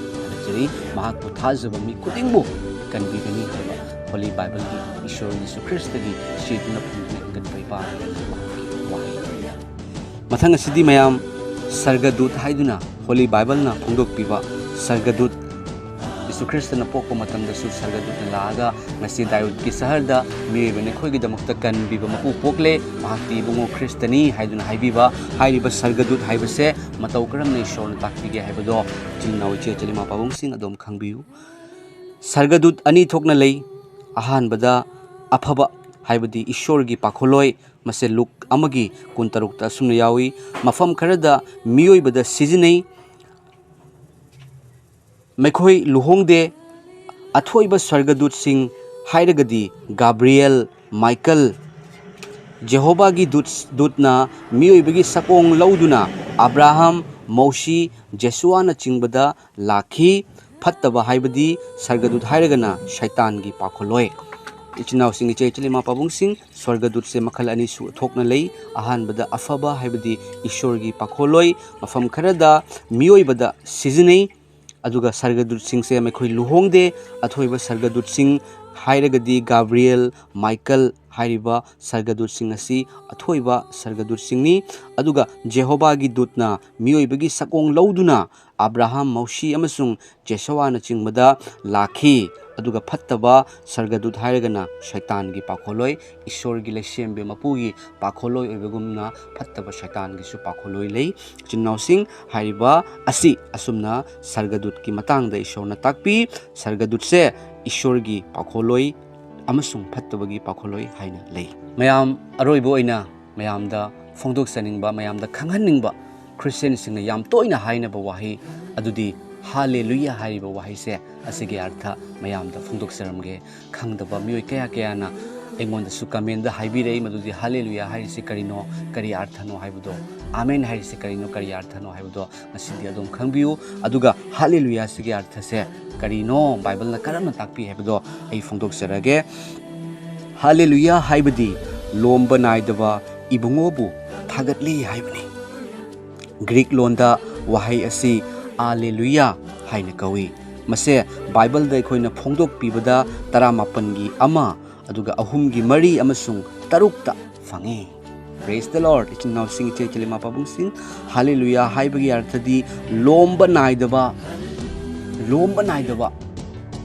ꯊꯥꯒꯠꯆꯔꯤ꯫ ꯃꯍꯥꯛꯄꯨ ꯊꯥꯖꯕ ꯃꯤ ꯈꯨꯗꯤꯡꯕꯨ ꯀꯟꯕꯤꯒꯅꯤ ꯍꯥꯏꯕ ꯍꯣꯂꯤ ꯕꯥꯏꯕꯜꯒꯤ ꯏꯁꯣꯔ ꯌꯤꯁꯨ ꯈ꯭ꯔꯤꯁꯇꯒꯤ ꯁꯤꯗꯨꯅ ꯐꯪꯗꯨꯅ ꯍꯦꯟꯒꯠꯄ ꯏꯄꯥ ꯃꯍꯥꯛꯀꯤ ꯋꯥꯍꯩꯅꯤ꯫ ꯃꯊꯪ ꯑꯁꯤꯗꯤ ꯃꯌꯥꯝ ꯁꯔꯒꯗꯨꯠ ꯍꯥꯏꯗꯨꯅ ꯍꯣꯂꯤ ꯕꯥꯏꯕꯜꯅ ꯐꯣꯡꯗꯣꯛꯄꯤꯕ ꯁꯔꯒꯗꯨꯠ, ꯌꯤꯁꯨ ꯈ꯭ꯔꯤꯁꯇꯅ ꯄꯣꯛꯄ ꯃꯇꯝꯗꯁꯨ ꯁꯔꯒꯗꯨꯠꯅ ꯂꯥꯛꯑꯒ ꯉꯁꯤ ꯗꯥꯋꯤꯗꯀꯤ ꯁꯍꯔꯗ ꯃꯤꯑꯣꯏꯕ ꯅꯈꯣꯏꯒꯤꯗꯃꯛꯇ ꯀꯟꯕꯤꯕ ꯃꯄꯨ ꯄꯣꯛꯂꯦ, ꯃꯍꯥꯛꯇꯤ ꯏꯕꯨꯡꯉꯣ ꯈ꯭ꯔꯤꯁꯇꯅꯤ ꯍꯥꯏꯗꯨꯅ ꯍꯥꯏꯕꯤꯕ꯫ ꯍꯥꯏꯔꯤꯕ ꯁꯔꯒꯗꯨꯠ ꯍꯥꯏꯕꯁꯦ ꯃꯇꯧ ꯀꯔꯝꯅ ꯏꯁꯣꯔꯅ ꯇꯥꯛꯄꯤꯒꯦ ꯍꯥꯏꯕꯗꯣ ꯏꯆꯤꯜ ꯏꯅꯥꯎ ꯏꯆꯦ ꯏꯆꯜ ꯏꯃꯥ ꯄꯥꯕꯨꯡꯁꯤꯡ ꯑꯗꯨꯝ ꯈꯪꯕꯤꯌꯨ꯫ ꯁꯔꯒꯗꯨꯠ ꯑꯅꯤ ꯊꯣꯛꯅ ꯂꯩ꯫ ꯑꯍꯥꯟꯕꯗ ꯑꯐꯕ, ꯍꯥꯏꯕꯗꯤ ꯏꯁꯣꯔꯒꯤ ꯄꯥꯈꯣꯜꯂꯣꯏ, ꯃꯁꯦ ꯂꯨꯛ ꯑꯃꯒꯤ ꯀꯨꯟꯇꯔꯨꯛꯇ ꯑꯁꯨꯝꯅ ꯌꯥꯎꯏ, ꯃꯐꯝ ꯈꯔꯗ ꯃꯤꯑꯣꯏꯕꯗ ꯁꯤꯖꯤꯟꯅꯩ, ꯃꯈꯣꯏ ꯂꯨꯍꯣꯡꯗꯦ꯫ ꯑꯊꯣꯏꯕ ꯁ꯭ꯋꯔꯒꯗꯨꯠꯁꯤꯡ ꯍꯥꯏꯔꯒꯗꯤ ꯒꯥꯕ꯭ꯔꯤꯌꯦꯜ, ꯃꯥꯏꯀꯜ, ꯖꯦꯍꯣꯕꯥꯒꯤ ꯗꯨꯠ, ꯗꯨꯠꯅ ꯃꯤꯑꯣꯏꯕꯒꯤ ꯁꯛꯑꯣꯡ ꯂꯧꯗꯨꯅ ꯑꯕ꯭ꯔꯥꯍꯝ, ꯃꯧꯁꯤ, ꯖꯦꯁꯨꯋꯥꯅꯆꯤꯡꯕꯗ ꯂꯥꯛꯈꯤ꯫ ꯐꯠꯇꯕ ꯍꯥꯏꯕꯗꯤ ꯁ꯭ꯋꯔꯒꯗꯨꯠ ꯍꯥꯏꯔꯒꯅ ꯁꯩꯇꯥꯟꯒꯤ ꯄꯥꯈꯣꯜꯂꯣꯏ꯫ ꯏꯆꯤꯟ ꯏꯅꯥꯎꯁꯤꯡ, ꯏꯆꯦ ꯏꯆꯜ ꯏꯃꯥ ꯄꯥꯕꯨꯡꯁꯤꯡ, ꯁ꯭ꯋꯔꯒꯗꯨꯠꯁꯦ ꯃꯈꯜ ꯑꯅꯤ ꯁꯨ-, ꯊꯣꯛꯅ ꯂꯩ꯫ ꯑꯍꯥꯟꯕꯗ ꯑꯐꯕ ꯍꯥꯏꯕꯗꯤ ꯏꯁꯣꯔꯒꯤ ꯄꯥꯈꯣꯜꯂꯣꯏ, ꯃꯐꯝ ꯈꯔꯗ ꯃꯤꯑꯣꯏꯕꯗ ꯁꯤꯖꯤꯟꯅꯩ꯫ ꯑꯗꯨꯒ ꯁ꯭ꯋꯔꯒꯗꯨꯠꯁꯤꯡꯁꯦ ꯃꯈꯣꯏ ꯂꯨꯍꯣꯡꯗꯦ꯫ ꯑꯊꯣꯏꯕ ꯁ꯭ꯋꯔꯒꯗꯨꯠꯁꯤꯡ ꯍꯥꯏꯔꯒꯗꯤ ꯒꯥꯕ꯭ꯔꯤꯌꯦꯜ, ꯃꯥꯏꯀꯜ ꯍꯥꯏꯔꯤꯕ ꯁ꯭ꯋꯔꯒꯗꯨꯠꯁꯤꯡ ꯑꯁꯤ ꯑꯊꯣꯏꯕ ꯁ꯭ꯋꯔꯒꯗꯨꯠꯁꯤꯡꯅꯤ꯫ ꯑꯗꯨꯒ ꯖꯦꯍꯣꯕꯥꯒꯤ ꯗꯨꯠꯅ ꯃꯤꯑꯣꯏꯕꯒꯤ ꯁꯛꯑꯣꯡ ꯂꯧꯗꯨꯅ ꯑꯕ꯭ꯔꯥꯍꯝ, ꯃꯧꯁꯤ ꯑꯃꯁꯨꯡ ꯖꯦꯁꯨꯋꯥꯅꯆꯤꯡꯕꯗ ꯂꯥꯛꯈꯤ꯫ ꯑꯗꯨꯒ ꯐꯠꯇꯕ ꯁꯔꯒꯗꯨꯠ ꯍꯥꯏꯔꯒꯅ ꯁꯩꯇꯥꯟꯒꯤ ꯄꯥꯈꯣꯜꯂꯣꯏ, ꯏꯁꯣꯔꯒꯤ ꯂꯩꯁꯦꯝꯕꯤ ꯃꯄꯨꯒꯤ ꯄꯥꯈꯣꯜꯂꯣꯏ ꯑꯣꯏꯕꯒꯨꯝꯅ ꯐꯠꯇꯕ ꯁꯩꯇꯥꯟꯒꯤꯁꯨ ꯄꯥꯈꯣꯜꯂꯣꯏ ꯂꯩ꯫ ꯏꯆꯤꯟ ꯏꯅꯥꯎꯁꯤꯡ, ꯍꯥꯏꯔꯤꯕ ꯑꯁꯤ ꯑꯁꯨꯝꯅ ꯁꯔꯒꯗꯨꯠꯀꯤ ꯃꯇꯥꯡꯗ ꯏꯁꯣꯔꯅ ꯇꯥꯛꯄꯤ꯫ ꯁꯔꯒꯗꯨꯠꯁꯦ ꯏꯁꯣꯔꯒꯤ ꯄꯥꯈꯣꯜꯂꯣꯏ ꯑꯃꯁꯨꯡ ꯐꯠꯇꯕꯒꯤ ꯄꯥꯈꯣꯜꯂꯣꯏ ꯍꯥꯏꯅ ꯂꯩ꯫ ꯃꯌꯥꯝ, ꯑꯔꯣꯏꯕ ꯑꯣꯏꯅ ꯃꯌꯥꯝꯗ ꯐꯣꯡꯗꯣꯛꯆꯅꯤꯡꯕ, ꯃꯌꯥꯝꯗ ꯈꯪꯍꯟꯅꯤꯡꯕ, ꯈ꯭ꯔꯤꯁꯇꯤꯌꯥꯟꯁꯤꯡꯅ ꯌꯥꯝ ꯇꯣꯏꯅ ꯍꯥꯏꯅꯕ ꯋꯥꯍꯩ ꯑꯗꯨꯗꯤ ꯍꯥꯂꯦꯂꯨꯌꯥ ꯍꯥꯏꯔꯤꯕ ꯋꯥꯍꯩꯁꯦ, ꯑꯁꯤꯒꯤ ꯑꯔꯊ ꯃꯌꯥꯝꯗ ꯐꯣꯡꯗꯣꯛꯆꯔꯝꯒꯦ꯫ ꯈꯪꯗꯕ ꯃꯤꯑꯣꯏ ꯀꯌꯥ ꯀꯌꯥꯅ ꯑꯩꯉꯣꯟꯗꯁꯨ ꯀꯃꯦꯟꯗ ꯍꯥꯏꯕꯤꯔꯛꯏ, ꯃꯗꯨꯗꯤ ꯍꯥꯂꯦꯂꯨꯌꯥ ꯍꯥꯏꯔꯤꯁꯤ ꯀꯔꯤꯅꯣ, ꯀꯔꯤ ꯑꯔꯊꯅꯣ ꯍꯥꯏꯕꯗꯣ, ꯑꯥꯃꯦꯟ ꯍꯥꯏꯔꯤꯁꯤ ꯀꯔꯤꯅꯣ, ꯀꯔꯤ ꯑꯔꯊꯅꯣ ꯍꯥꯏꯕꯗꯣ ꯉꯁꯤꯗꯤ ꯑꯗꯨꯝ ꯈꯪꯕꯤꯌꯨ꯫ ꯑꯗꯨꯒ ꯍꯥꯂꯦꯂꯨꯌꯥꯁꯤꯒꯤ ꯑꯔꯊꯁꯦ ꯀꯔꯤꯅꯣ, ꯕꯥꯏꯕꯜꯅ ꯀꯔꯝꯅ ꯇꯥꯛꯄꯤ ꯍꯥꯏꯕꯗꯣ ꯑꯩ ꯐꯣꯡꯗꯣꯛꯆꯔꯒꯦ꯫ ꯍꯥꯂꯦꯂꯨꯌꯥ ꯍꯥꯏꯕꯗꯤ ꯂꯣꯝꯕ ꯅꯥꯏꯗꯕ ꯏꯕꯨꯡꯉꯣꯕꯨ ꯊꯥꯒꯠꯂꯤ ꯍꯥꯏꯕꯅꯤ꯫ ꯒ꯭ꯔꯤꯛ ꯂꯣꯟꯗ ꯋꯥꯍꯩ ꯑꯁꯤ ꯑꯥꯂꯦꯂꯨꯌꯥ ꯍꯥꯏꯅ ꯀꯧꯏ꯫ ꯃꯁꯦ ꯕꯥꯏꯕꯜꯗ ꯑꯩꯈꯣꯏꯅ ꯐꯣꯡꯗꯣꯛꯄꯤꯕꯗ ꯇꯔꯥꯃꯥꯄꯟꯒꯤ ꯑꯃ, ꯑꯗꯨꯒ ꯑꯍꯨꯝꯒꯤ ꯃꯔꯤ ꯑꯃꯁꯨꯡ ꯇꯔꯨꯛꯇ ꯐꯪꯉꯤ꯫ Praise the Lord, ꯏꯆꯤꯟ ꯏꯅꯥꯎꯁꯤꯡ, ꯏꯆꯦ ꯏꯆꯦ, ꯏꯃꯥ ꯄꯥꯕꯨꯡꯁꯤꯡ, ꯍꯥꯂꯦꯂꯨꯌꯥ ꯍꯥꯏꯕꯒꯤ ꯑꯔꯊꯗꯤ ꯂꯣꯝꯕ ꯅꯥꯏꯗꯕ, ꯂꯣꯝꯕ ꯅꯥꯏꯗꯕ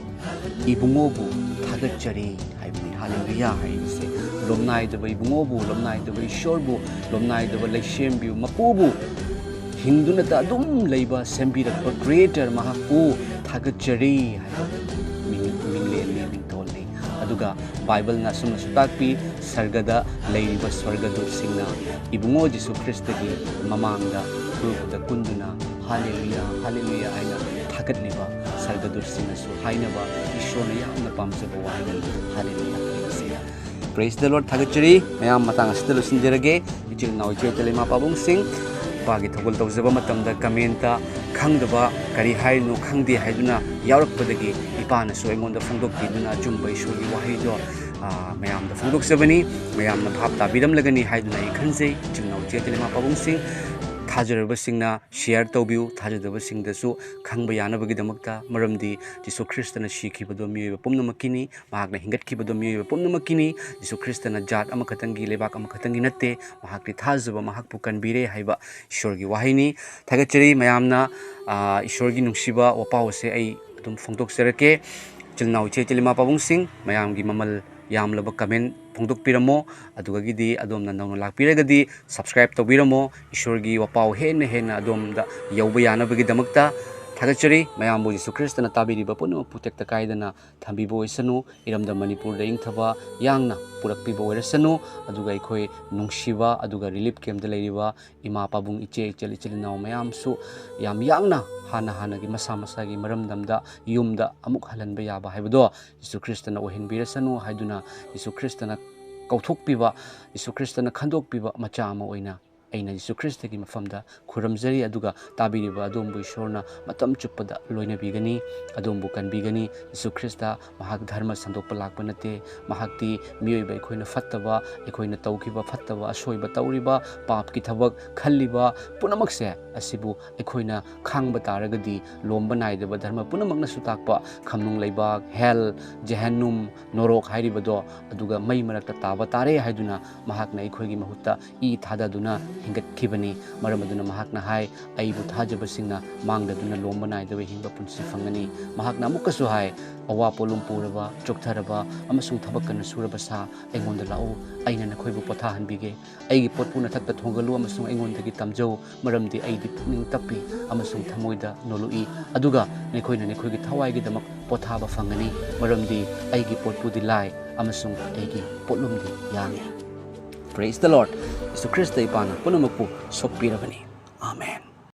ꯏꯕꯨꯡꯉꯣꯕꯨ ꯊꯥꯒꯠꯆꯔꯤ ꯍꯥꯏꯕꯅꯤ꯫ ꯍꯥꯂꯦꯂꯨꯌꯥ ꯍꯥꯏꯕꯁꯦ ꯂꯣꯝꯅꯥꯏꯗꯕ ꯏꯕꯨꯡꯉꯣꯕꯨ, ꯂꯣꯝꯅꯥꯏꯗꯕ ꯏꯁꯣꯔꯕꯨ, ꯂꯣꯝꯅꯥꯏꯗꯕ ꯂꯩꯁꯦꯝꯕꯤꯕ ꯃꯄꯨꯕꯨ, ꯍꯤꯡꯗꯨꯅꯇ ꯑꯗꯨꯝ ꯂꯩꯕ ꯁꯦꯝꯕꯤꯔꯛꯄ Creator ꯃꯍꯥꯛꯄꯨ ꯊꯥꯒꯠꯆꯔꯤ ꯍꯥꯏꯕ ꯃꯤꯡ-, ꯃꯤꯡꯂꯦꯟꯅꯤ, ꯃꯤꯡꯊꯣꯜꯅꯤ꯫ ꯑꯗꯨꯒ ꯕꯥꯏꯕꯜꯅ ꯑꯁꯨꯝꯅꯁꯨ ꯇꯥꯛꯄꯤ, ꯁꯔꯒꯗ ꯂꯩꯔꯤꯕ ꯁ꯭ꯋꯔꯒꯗꯨꯠꯁꯤꯡꯅ ꯏꯕꯨꯡꯉꯣ ꯖꯤꯁꯨ ꯈ꯭ꯔꯤꯁꯇꯒꯤ ꯃꯃꯥꯡꯗ ꯈꯨꯔꯨꯗ ꯀꯨꯟꯗꯨꯅ ꯍꯥꯂꯦꯂꯨꯌꯥ, ꯍꯥꯂꯦꯂꯨꯌꯥ ꯍꯥꯏꯅ ꯊꯥꯒꯠꯂꯤꯕ ꯁꯔꯒꯗꯨꯠꯁꯤꯡꯅꯁꯨ ꯍꯥꯏꯅꯕ ꯏꯁꯣꯔꯅ ꯌꯥꯝꯅ ꯄꯥꯝꯖꯕ ꯋꯥꯍꯩꯅꯤ ꯍꯥꯂꯦꯂꯨꯌꯥ ꯍꯥꯏꯕꯁꯤꯅ꯫ Praise the Lord, ꯊꯥꯒꯠꯆꯔꯤ꯫ ꯃꯌꯥꯝ ꯃꯇꯥꯡ ꯑꯁꯤꯗ ꯂꯣꯏꯁꯤꯟꯖꯔꯒꯦ꯫ ꯏꯆꯤꯜ ꯏꯅꯥꯎ ꯏꯆꯦ ꯏꯇꯩ ꯏꯃꯥ ꯄꯥꯕꯨꯡꯁꯤꯡ, ꯏꯄꯥꯒꯤ ꯊꯧꯒꯜ ꯇꯧꯖꯕ ꯃꯇꯝꯗ ꯀꯃꯦꯟꯇ ꯈꯪꯗꯕ, ꯀꯔꯤ ꯍꯥꯏꯔꯤꯅꯣ ꯈꯪꯗꯦ ꯍꯥꯏꯗꯨꯅ ꯌꯥꯎꯔꯛꯄꯗꯒꯤ ꯏꯄꯥꯅꯁꯨ ꯑꯩꯉꯣꯟꯗ ꯐꯣꯡꯗꯣꯛꯄꯤꯗꯨꯅ ꯑꯆꯨꯝꯕ ꯏꯁꯣꯔꯒꯤ ꯋꯥꯍꯩꯗꯣ, ꯑ, ꯃꯌꯥꯝꯗ ꯐꯣꯡꯗꯣꯛꯆꯕꯅꯤ꯫ ꯃꯌꯥꯝꯅ ꯚꯥꯞ ꯇꯥꯕꯤꯔꯝꯂꯒꯅꯤ ꯍꯥꯏꯗꯨꯅ ꯑꯩ ꯈꯟꯖꯩ꯫ ꯏꯆꯤꯜ ꯏꯅꯥꯎ ꯏꯆꯦ ꯏꯇꯩ ꯏꯃꯥ ꯄꯥꯕꯨꯡꯁꯤꯡ, ꯊꯥꯖꯔꯕꯁꯤꯡꯅ share ꯇꯧꯕꯤꯌꯨ, ꯊꯥꯖꯗꯕꯁꯤꯡꯗꯁꯨ ꯈꯪꯕ ꯌꯥꯅꯕꯒꯤꯗꯃꯛꯇ꯫ ꯃꯔꯝꯗꯤ ꯖꯤꯁꯨ ꯈ꯭ꯔꯤꯁꯇꯅ ꯁꯤꯈꯤꯕꯗꯣ ꯃꯤꯑꯣꯏꯕ ꯄꯨꯝꯅꯃꯛꯀꯤꯅꯤ, ꯃꯍꯥꯛꯅ ꯍꯤꯡꯒꯠꯈꯤꯕꯗꯣ ꯃꯤꯑꯣꯏꯕ ꯄꯨꯝꯅꯃꯛꯀꯤꯅꯤ꯫ ꯖꯤꯁꯨ ꯈ꯭ꯔꯤꯁꯇꯅ ꯖꯥꯠ ꯑꯃꯈꯛꯇꯪꯒꯤ, ꯂꯩꯕꯥꯛ ꯑꯃꯈꯛꯇꯪꯒꯤ ꯅꯠꯇꯦ꯫ ꯃꯍꯥꯛꯇꯤ ꯊꯥꯖꯕ ꯃꯍꯥꯛꯄꯨ ꯀꯟꯕꯤꯔꯦ ꯍꯥꯏꯕ ꯏꯁꯣꯔꯒꯤ ꯋꯥꯍꯩꯅꯤ꯫ ꯊꯥꯒꯠꯆꯔꯤ ꯃꯌꯥꯝꯅ, ꯑ, ꯏꯁꯣꯔꯒꯤ ꯅꯨꯡꯁꯤꯕ ꯋꯥꯄꯥꯎ ꯑꯁꯦ ꯑꯩ ꯑꯗꯨꯝ ꯐꯣꯡꯗꯣꯛꯆꯔꯛꯀꯦ꯫ ꯏꯆꯤꯜ ꯏꯅꯥꯎ, ꯏꯆꯦ ꯏꯆꯤꯜ ꯏꯃꯥ ꯄꯥꯕꯨꯡꯁꯤꯡ, ꯃꯌꯥꯝꯒꯤ ꯃꯃꯜ ꯌꯥꯝꯂꯕ ꯀꯃꯦꯟ ꯐꯣꯡꯗꯣꯛꯄꯤꯔꯝꯃꯣ꯫ ꯑꯗꯨꯒꯗꯤ ꯑꯗꯣꯝꯅ ꯅꯧꯅ ꯂꯥꯛꯄꯤꯔꯒꯗꯤ subscribe ꯇꯧꯕꯤꯔꯝꯃꯣ꯫ ꯏꯁꯣꯔꯒꯤ ꯋꯥꯄꯥꯎ ꯍꯦꯟꯅ ꯍꯦꯟꯅ ꯑꯗꯣꯝꯗ ꯌꯧꯕ ꯌꯥꯅꯕꯒꯤꯗꯃꯛꯇ ꯊꯥꯒꯠꯆꯔꯤ꯫ ꯃꯌꯥꯝꯕꯨ ꯖꯤꯁꯨ ꯈ꯭ꯔꯤꯁꯇꯅ ꯇꯥꯕꯤꯔꯤꯕ ꯄꯨꯝꯅꯃꯛꯄꯨ ꯇꯦꯛꯇ ꯀꯥꯏꯗꯅ ꯊꯝꯕꯤꯕ ꯑꯣꯏꯁꯅꯨ꯫ ꯏꯔꯝꯗꯝ ꯃꯅꯤꯄꯨꯔꯗ ꯏꯪꯊꯕ ꯌꯥꯡꯅ ꯄꯨꯔꯛꯄꯤꯕ ꯑꯣꯏꯔꯁꯅꯨ꯫ ꯑꯗꯨꯒ ꯑꯩꯈꯣꯏ ꯅꯨꯡꯁꯤꯕ, ꯑꯗꯨꯒ relief campꯇ ꯂꯩꯔꯤꯕ ꯏꯃꯥ ꯄꯥꯕꯨꯡ, ꯏꯆꯦ ꯏꯆꯜ, ꯏꯆꯤꯜ ꯏꯅꯥꯎ ꯃꯌꯥꯝꯁꯨ ꯌꯥꯝ ꯌꯥꯡꯅ ꯍꯥꯟꯅ ꯍꯥꯟꯅꯒꯤ ꯃꯁꯥ ꯃꯁꯥꯒꯤ ꯃꯔꯝꯗꯝꯗ ꯌꯨꯝꯗ ꯑꯃꯨꯛ ꯍꯜꯍꯟꯕ ꯌꯥꯕ ꯍꯥꯏꯕꯗꯣ ꯖꯤꯁꯨ ꯈ꯭ꯔꯤꯁꯇꯅ ꯑꯣꯏꯍꯟꯕꯤꯔꯁꯅꯨ ꯍꯥꯏꯗꯨꯅ, ꯖꯤꯁꯨ ꯈ꯭ꯔꯤꯁꯇꯅ ꯀꯧꯊꯣꯛꯄꯤꯕ, ꯖꯤꯁꯨ ꯈ꯭ꯔꯤꯁꯇꯅ ꯈꯟꯗꯣꯛꯄꯤꯕ ꯃꯆꯥ ꯑꯃ ꯑꯣꯏꯅ ꯑꯩꯅ ꯖꯤꯁꯨ ꯈ꯭ꯔꯤꯁꯇꯒꯤ ꯃꯐꯝꯗ ꯈꯨꯔꯨꯝꯖꯔꯤ꯫ ꯑꯗꯨꯒ ꯇꯥꯕꯤꯔꯤꯕ ꯑꯗꯣꯝꯕꯨ ꯏꯁꯣꯔꯅ ꯃꯇꯝ ꯆꯨꯞꯄꯗ ꯂꯣꯏꯅꯕꯤꯒꯅꯤ, ꯑꯗꯣꯝꯕꯨ ꯀꯟꯕꯤꯒꯅꯤ꯫ ꯖꯤꯁꯨ ꯈ꯭ꯔꯤꯁꯇ ꯃꯍꯥꯛ ꯙꯔꯃ ꯁꯟꯗꯣꯛꯄ ꯂꯥꯛꯄ ꯅꯠꯇꯦ꯫ ꯃꯍꯥꯛꯇꯤ ꯃꯤꯑꯣꯏꯕ ꯑꯩꯈꯣꯏꯅ ꯐꯠꯇꯕ, ꯑꯩꯈꯣꯏꯅ ꯇꯧꯈꯤꯕ ꯐꯠꯇꯕ, ꯑꯁꯣꯏꯕ ꯇꯧꯔꯤꯕ, ꯄꯥꯞꯀꯤ ꯊꯕꯛ ꯈꯜꯂꯤꯕ ꯄꯨꯝꯅꯃꯛꯁꯦ ꯑꯁꯤꯕꯨ ꯑꯩꯈꯣꯏꯅ ꯈꯥꯡꯕ ꯇꯥꯔꯒꯗꯤ, ꯂꯣꯝꯕ ꯅꯥꯏꯗꯕ ꯙꯔꯃ ꯄꯨꯝꯅꯃꯛꯅꯁꯨ ꯇꯥꯛꯄ ꯈꯝꯅꯨꯡ ꯂꯩꯕꯥꯛ, hell, ꯖꯦꯍꯦꯟꯅꯨꯝ, ꯅꯣꯔꯣꯛ ꯍꯥꯏꯔꯤꯕꯗꯣ, ꯑꯗꯨꯒ ꯃꯩ ꯃꯔꯛꯇ ꯇꯥꯕ ꯇꯥꯔꯦ ꯍꯥꯏꯗꯨꯅ ꯃꯍꯥꯛꯅ ꯑꯩꯈꯣꯏꯒꯤ ꯃꯍꯨꯠꯇ ꯏ ꯊꯥꯗꯗꯨꯅ ꯍꯤꯡꯒꯠꯈꯤꯕꯅꯤ꯫ ꯃꯔꯝ ꯑꯗꯨꯅ ꯃꯍꯥꯛꯅ ꯍꯥꯏ, "ꯑꯩꯕꯨ ꯊꯥꯖꯕꯁꯤꯡꯅ ꯃꯥꯡꯗꯗꯨꯅ ꯂꯣꯝꯕ ꯅꯥꯏꯗꯕ ꯍꯤꯡꯕ ꯄꯨꯟꯁꯤ ꯐꯪꯒꯅꯤ"꯫ ꯃꯍꯥꯛꯅ ꯑꯃꯨꯛꯀꯁꯨ ꯍꯥꯏ, "ꯑꯋꯥ ꯄꯣꯠꯂꯨꯝ ꯄꯨꯔꯕ, ꯆꯣꯛꯊꯔꯕ ꯑꯃꯁꯨꯡ ꯊꯕꯛ ꯀꯟꯅ ꯁꯨꯔꯕ ꯁꯥ, ꯑꯩꯉꯣꯟꯗ ꯂꯥꯛꯎ, ꯑꯩꯅ ꯅꯈꯣꯏꯕꯨ ꯄꯣꯊꯥꯍꯟꯕꯤꯒꯦ꯫ ꯑꯩꯒꯤ ꯄꯣꯠꯄꯨ ꯅꯊꯛꯇ ꯊꯣꯡꯒꯠꯂꯨ ꯑꯃꯁꯨꯡ ꯑꯩꯉꯣꯟꯗꯒꯤ ꯇꯝꯖꯧ, ꯃꯔꯝꯗꯤ ꯑꯩꯗꯤ ꯄꯨꯛꯅꯤꯡ ꯇꯞꯄꯤ ꯑꯃꯁꯨꯡ ꯊꯃꯣꯏꯗ ꯅꯣꯜꯂꯨꯛꯏ, ꯑꯗꯨꯒ ꯅꯈꯣꯏꯅ ꯅꯈꯣꯏꯒꯤ ꯊꯋꯥꯏꯒꯤꯗꯃꯛ ꯄꯣꯊꯥꯕ ꯐꯪꯒꯅꯤ, ꯃꯔꯝꯗꯤ ꯑꯩꯒꯤ ꯄꯣꯠꯄꯨꯗꯤ ꯂꯥꯏ ꯑꯃꯁꯨꯡ ꯑꯩꯒꯤ ꯄꯣꯠꯂꯨꯝꯗꯤ ꯌꯥꯡꯏ"꯫ Praise the Lord꯫ ꯌꯤꯁꯨ ꯈ꯭ꯔꯤꯁꯇ ꯏꯄꯥꯅ ꯄꯨꯝꯅꯃꯛꯄꯨ ꯁꯣꯛꯄꯤꯔꯕꯅꯤ꯫ ꯑꯥꯃꯦꯟ꯫